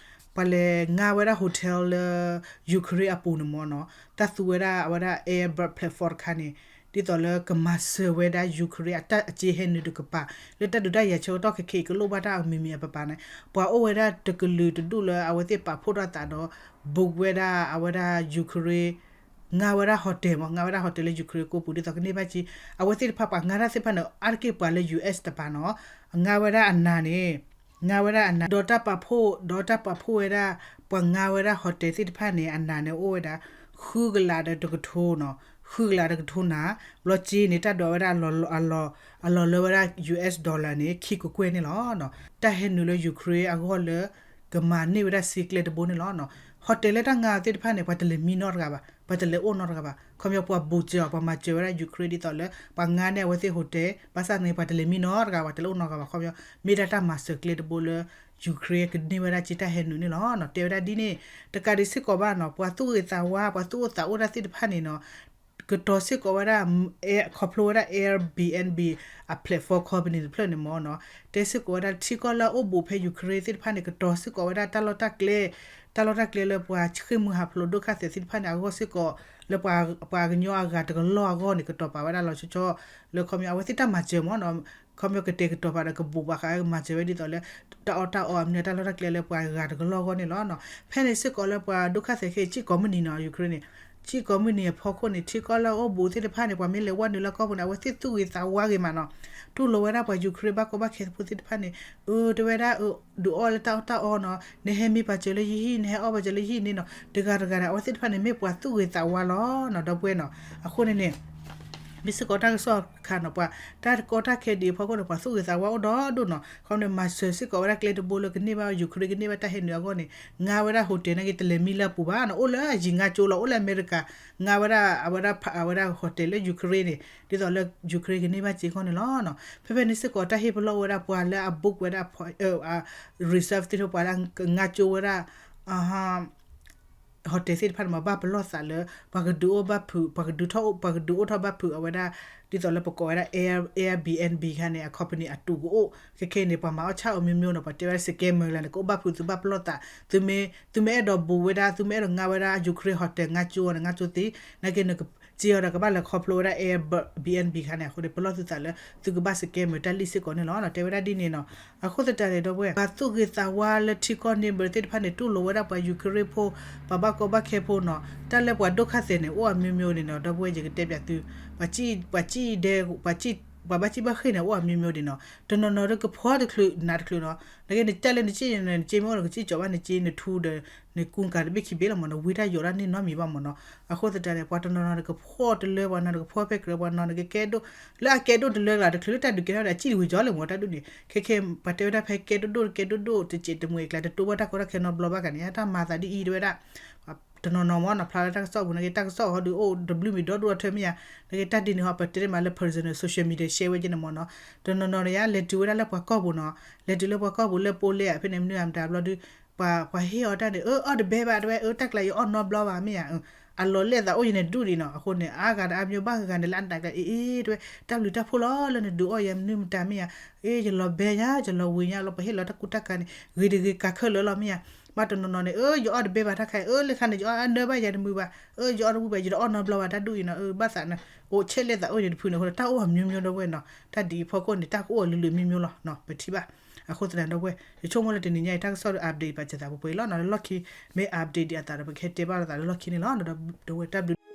ၤလဲၤငါဝဲဒၣ် hotel လၢ Ukraine အပူၤန့ၣ်မ့ၢ်နီၤ, တၢ်သူဝဲဒၣ်အဝဲဒၣ် Airbnb platform တခါန့ၣ် ဒ်သိးလၢကမၤစၢၤဝဲဒၣ် Ukraine အတၢ်အစ့ဟဲနုာ်တကပၤ လၢတၢ်ဒုးတၢ်ယၤဆၢကတီၢ်ခဲခဲအံၤ ကလိၣ်ဘၣ်တၢ်အမံၤမံၤအပပာ်န့ၣ် ပှၤအိၣ်ဝဲဒၣ်တကလုာ်တဒူၣ်လၢအဝဲသ့ၣ်ပာ်ဖှိၣ်ထီၣ်သးဒီး book ဝဲဒၣ်အဝဲဒၣ် Ukraine ငါဝဲဒၣ် hotel မ့ၢ် ငါဝဲဒၣ် hotel လၢ Ukraine ကီၢ်ပူၤ ဒ်သိးကန့ၢ်ဘၣ်က့ၤ အဝဲသ့ၣ်တဖၣ်ပှၤငါတၢ်သ့ၣ်တဖၣ်န့ၣ် အါတက့ၢ်ပှၤလၢ US တပၤနီၤ, ငါဝဲဒၣ်အနးန့ၣ် ငါဝဲဒၣ်အနး ဒီးတၢ်ပာ်ဖှိၣ် ဒီးတၢ်ပာ်ဖှိၣ်ဝဲဒၣ် ပှၤငါဝဲဒၣ် hotel သ့ၣ်တဖၣ်န့ၣ် အနးန့ၣ်အိၣ်ဝဲဒၣ် ဃုကလးဒီးတကထိနီၤ, ဃုကလးဒီးတကထိနၤ, ဘျီက့န့ၣ် တၢ်ဒိးဝဲဒၣ် အလီၢ်လၢဝဲဒၣ် US dollar န့ၣ် ခံကကွဲၢ်န့ၣ်လီၤ. တၢ်ဟဲနုာ်လၢ Ukraine အဂီၢ်လၢ ကမၤန့ၢ်ဝဲဒၣ်စ့ကျဲတဘိန့ၣ်လီၤ. hotel လၢတၢ်ငါသ့ၣ်တဖၣ်န့ၣ် ပှၤတလဲၤမံနီတဂၤဘၣ်, ပှၤတလဲၤအိၣ်နီတဂၤဘၣ်, ခီပညီပှၤ book စၢၤအီၤ ပှၤမၤစၢၤဝဲဒၣ် Ukraine ဒ်သိးလၢ ပှၤငါန့ၢ်အဝဲသ့ၣ် hotel ဘၣ်ဆၣ်န့ၣ် ပှၤတလဲၤမံနီတဂၤ ပှၤတလဲၤအိၣ်နီတဂၤဘၣ် ခီပညီ မ့ၢ်ဒၣ်တၢ်မၤစၢၤကျဲတဘိလၢ Ukraine ကန့ၢ်ဝဲဒၣ်စ့တၢ်ဟဲနုာ်န့ၣ်လီၤ. တဲဝဲဒၣ်ဒ်န့ၣ် တကးဒံးစ့ၢ်ကီးဘၣ်နီၤ ပှၤသူၣ်ဂ့ၤသးဝါ ပှၤသူၣ်အိၣ်သးအိၣ်တၢ်သ့ၣ်တဖၣ်န့ၣ်နီၤ ကတီၤစ့ၢ်ကီးဝဲဒၣ် ခီဖျိဝဲဒၣ် Airbnb အ platform company တဖျၢၣ်န့ၣ်မ့ၢ်နီၤ, တဲစ့ၢ်ကီးဝဲဒၣ်ထံကီၢ်လၢအအိၣ်ဘူးဖဲ Ukraine သ့ၣ်တဖၣ်န့ၣ် ကတီၤစ့ၢ်ကီးဝဲဒၣ်တၢ်လီၢ်တၢ်ကျဲ, တၢ်လီၢ်တၢ်ကျဲလၢပှၤဃ့ၢ်မှံဟးဖျိးဒုက္ခသည်သ့ၣ်တဖၣ်န့ၣ် အဂီၢ်စ့ၢ်ကီး လၢပှၤကညီအဂၤတကလီၢ်အဂီၢ်န့ၣ် ကတီၤပာ်ဝဲဒၣ်လီၤဆီဆီ လၢခီပညီအဝဲသ့ၣ်တၢ်မၤစၢၤမ့ၢ်နီၤ, ခီပညီကတဲာ်ကတီၤပာ်ဒီးကဘူးပှၤဃးမၤစၢၤဝဲဒ်သိးလၢ တၢ်အီၣ်တၢ်အီအမနုၤ တၢ်လီၢ်တၢ်ကျဲလၢပှၤဂၤတကလီၢ်အဂီၢ်န့ၣ်လီၤ. ဖဲန့ၣ်စ့ၢ်ကီးလၢပှၤဒုက္ခသည်ခဲအံၤ စ့ၢ်ကီးမုၢ်နံၤနီၤ Ukraine န့ၣ် စ့ၢ်ကီးမုၢ်နံၤအဖီခိၣ်န့ၣ် ထံကီၢ်လၢအအိၣ်ဘူးသ့ၣ်တဖၣ်န့ၣ် ပှၤမ့ၢ်လဲၤဝဲနုာ်လၢကီၢ်ပူၤန့ၣ် အဝဲသ့ၣ်သူၣ်ဂ့ၤသးဝါဂ့ၤမးနီၤ. တူၢ်လိာ်ဝဲဒၣ်ပှၤ Ukraine ဘၣ်ကီဘၣ်ခဲဖိသ့ၣ်တဖၣ်န့ၣ် အၢ တဲဝဲဒၣ် ဒုးအီၣ်လၢတၢ်အီၣ်တၢ်အီနီၤ, နဟဲမံပာ်စၢၤလၢယဟံၣ် နဟဲအီၣ်ပာ်စၢၤလၢယဟံၣ်န့ၣ်နီၤ. တဂၤတဂၤန့ၣ် အဝဲသ့ၣ်တဖၣ်န့ၣ် မ့ၢ်ပှၤသူၣ်ဂ့ၤသးဝါလီၤနီၤ ဒီပုၢ်ဝဲၢ်နီၤ. အဃိန့ၣ်န့ၣ် မ့ၢ်စ့ၢ်ကီးတၢ်ကစီၣ်တခါနီၤ ပှၤတၢ်ကီတၢ်ခဲဒ်အံၤအဖီခိၣ်န့ၣ် ပှၤသူၣ်ဂ့ၤသးဝါအိၣ်ဒီဒိၣ်နီၤ. ခီန့ၣ် မၤစၢၤစ့ၢ်ကီးဝဲဒၣ်ကျဲတဘိလၢကန့ၢ်ဘၣ် Ukraine ကန့ၢ်ဘၣ်တၢ်ဟဲနုာ်အဂီၢ်န့ၣ် ငါဝဲဒၣ် hotel နာ်က့ တလဲၤမံလၢအပူၤဘၣ်နီၤ. အိၣ်လၢယံၤငါကၠိလီၤ အိၣ်လၢအမဲရကၤ ငါဝဲဒၣ် အဝဲဒၣ် အဝဲဒၣ် hotel လၢ Ukraine န့ၣ် ဒ်သိးလၢ Ukraine ကန့ၢ်ဘၣ်စ့ၢ်ကီးန့ၣ်လီၤနီၤ. ဖဲဖဲန့ၣ်စ့ၢ်ကီးတၢ်ဟ့ၣ်ပလီၢ်ဝဲဒၣ်ပှၤလၢအ book ဝဲဒၣ် reserve သ့ၣ်တဖၣ် ပှၤလၢအငါကၠိဝဲဒၣ် hotel သ့ၣ်တဖၣ်န့ၣ် မ့ၢ်ဘၣ်ပလီၢ်သးလၢ ပှၤကဒုးအိၣ်ဘၣ်ဖုး ပှၤကဒုးထီၣ် ပှၤကဒုးအိၣ်ထီၣ်ဘၣ်ဖုးအဝဲဒၣ် ဒ်သိးလၢပကိးဝဲဒၣ် Air Airbnb ခါန့ၣ် အ company အတူးကအိၣ် ခဲခဲန့ၣ် ပှၤမၤအီၣ်ဆၣ်အီၤ မျိုးမျိုး နီၤ. ပှၤတဲဝဲဒၣ် scammer လၢန့ၣ် ကအိၣ်ဘၣ်ဖုး သုဘၣ်ပလီၢ်သး သုမ့ၢ် သုမ့ၢ်အဲၣ်ဒိးဘူးဝဲဒၣ် သုမ့ၢ်အဲၣ်ဒိးငါဝဲဒၣ် Ukraine hotel ငါကၠိအီၤန့ၣ် ငါကၠိသ့ နာ်က့န့ၣ် က့ၤအီၤဒီးကဘၣ်လဲၤခီဖျိဝဲဒၣ် Airbnb ခါန့ၣ် အဃိန့ၣ် ပလီၢ်သုသးလၢ သုကဘၣ် scammer တၢ်လံၣ်စ့ၢ်ကီးန့ၣ်လီၤ. တဲဝဲဒၣ်ဒ်န့ၣ်နီၤ. အဃိသတးန့ၣ် ဒီပုၢ်ဝဲၢ် ပှၤသူၣ်ဂ့ၤသးဝါလၢထံကီၢ်န့ၣ် ဘၢသ့ၣ်တဖၣ်န့ၣ် တူၢ်လိာ်ဝဲဒၣ်ပှၤ Ukraine ဖိ ပှၤဘၣ်ကီဘၣ်ခဲဖိနီၤ. တၢ်လၢပှၤဒိၣ်ခါသဲးန့ၣ် အိၣ်အမျိုးမျိုးန့ၣ်နီၤ ဒီပုၢ်ဝဲၢ် ယကတဲပျးသု ပှၤစံၣ် ပှၤစံၣ်ဒဲ ပှၤစံၣ် ပှၤဘၣ်စံၣ်ဘၣ်ဃ့ၢ်န့ၣ် အိၣ်အမျိုးမျိုးန့ၣ်နီၤ. တနီၤနီၤဒီးကဖီတချုးနးတချုးနီၤ. နာ်က့န့ၣ် တၢ်လၢနစံၣ်န့ၣ် နစ့မ့ၢ်အိၣ်ဒီး ကစံၣ်ကၠီၤဘၣ်နစ့ နထူဒီး နကူကၤတဘ့ၣ်ခံဘ့ၣ်လီၤမးနီၤ. ဝံတၢ်ယိးတၢ်န့ၣ်နီတမံၤဘၣ်မးနီၤ. အဃိသတးန့ၣ် ပှၤတနီၤနီၤန့ၣ် ကဖီတလၢ ပှၤနီၤန့ၣ် ကဖီဖဲကြၢး ပှၤနီၤန့ၣ် ကကဲဒိၣ် လၢအကဲဒိၣ်တလၢကျါ တချုးလၢတၢ်ဒုးကဲထီၣ်ဒီး အစံၣ်တဝံၤကၠီလၢမး တၢ်ဒုးန့ၣ် ခဲခဲ ပှၤတဲဝဲဒၣ်ဖဲကဲဒိၣ်ဒိၣ် ကဲဒိၣ်ဒိၣ် တစဲးတမှဲၤအကျါ တတိၢ်ဘၣ်တၢ်ကီတၢ်ခဲနီတဘျီဘၣ်ကန့ၣ် တၢ်မၤသးဒ်အံၤ တဲဝဲဒၣ် တနီၤနီၤမးနီၤ ဖျါလၢတၢ်ကစီၣ်ပူၤ နာ်က့ တၢ်ကစီၣ်အီၤဒုးအိၣ်တဘျုးမံၤဒီဒူၣ်အီၤထၢမ့ၢ်ဧါ. နာ်က့တၢ်ဒ်န့ၣ်ဟီ ပတဲတ့ၢ်မးလၢ personal social media share ဝဲက့န့ၣ်မးနီၤ. တနီၤနီၤန့ၣ်ယါ လဲၤတုၤဝဲဒၣ်လၢပှၤကီၢ်ပူၤနီၤ. လဲၤတုၤလၢပှၤကီၢ်ပူၤလၢ Poland ဖဲန့ၣ် မနုၤအမတၤဘျီဒုး ပှၤ ပှၤဟ့ၣ်အီၤတၢ်န့ၣ် အၢ အီၣ်တဘဲဘၣ် တဲဝဲ အၢ တၢ်ကျါယအီၣ်နီဘျီဘၣ်မ့ၢ်ဧါ. အလီၤလဲၢ်သးအိၣ်ယၤန့ၣ်ဒူၣ်ဒံးနီၤ. အဃိန့ၣ် အါဂၤဒီးအါမျိုး ဘၣ်ဂၤဂၤန့ၣ် လၢအနးကျါ အ့ အ့ တဲဝဲ တၢ်ဘျုးတၢ်ဖှိၣ်လီၤ လၢနဒုးအီၣ်ယၤမနုၤမတၤမ့ၢ်ဧါ. အ့ ယလီၤဘဲယါ ယလီၤဝံၤညါလီၤ ပှၤဟ့ၣ်လီၤတၢ်ကူတၢ်ကၤန့ၣ် ဂ့ၤတဂ့ၤ ကၤခဲလၢာ်လီၤမ့ၢ်ဧါ. ဘၣ်တနီၤနီၤန့ၣ် အၢ ယအီၣ်တဘဲဘၣ်တၢ်ခါ အၢ လၢခါန့ၣ် ယအီၣ်အနၢဘၣ်ယၤတမုာ်ဘၣ် အၢ ယအီၣ်တဝံၣ်ဘၣ် ယတအီၣ်နီဘျီဘၣ် တၢ်ဒူၣ်အံၤနီၤ. အၢ ဘၣ်သးန့ၣ် အိၣ်ဆဲးလဲၢ်သးအိၣ်န့ၣ်တဖုန့ၣ် အဃိန့ၣ် တၢ်အိၣ်အမျိုးမျိုး ဒီပုၢ်ဝဲၢ်နီၤ. တၢ်ဒ်အံၤအဖီခိၣ်န့ၣ် တၢ်ကအိၣ်အလုာ်လုာ်မျိုးမျိုးလီၤနီၤ ပထံၣ်ဘၣ်. အဃိသတးဒီပုၢ်ဝဲၢ် ယဆိကမိၣ်လၢတနံၤညါအံၤ တၢ်ကစီၣ်ဒီး update ဘၣ်စၢၤသးပှဲၤပှဲၤအံၤလီၤနီၤ. လၢလီၢ်ခံ မ့ၢ် update ဒံးအသးဒီး ပကဟဲတဲဘၣ်လိာ်သးလၢလီၢ်ခံန့ၣ်လီၤ. ဒီပုၢ်ဝဲၢ်တၢ်ဘျုး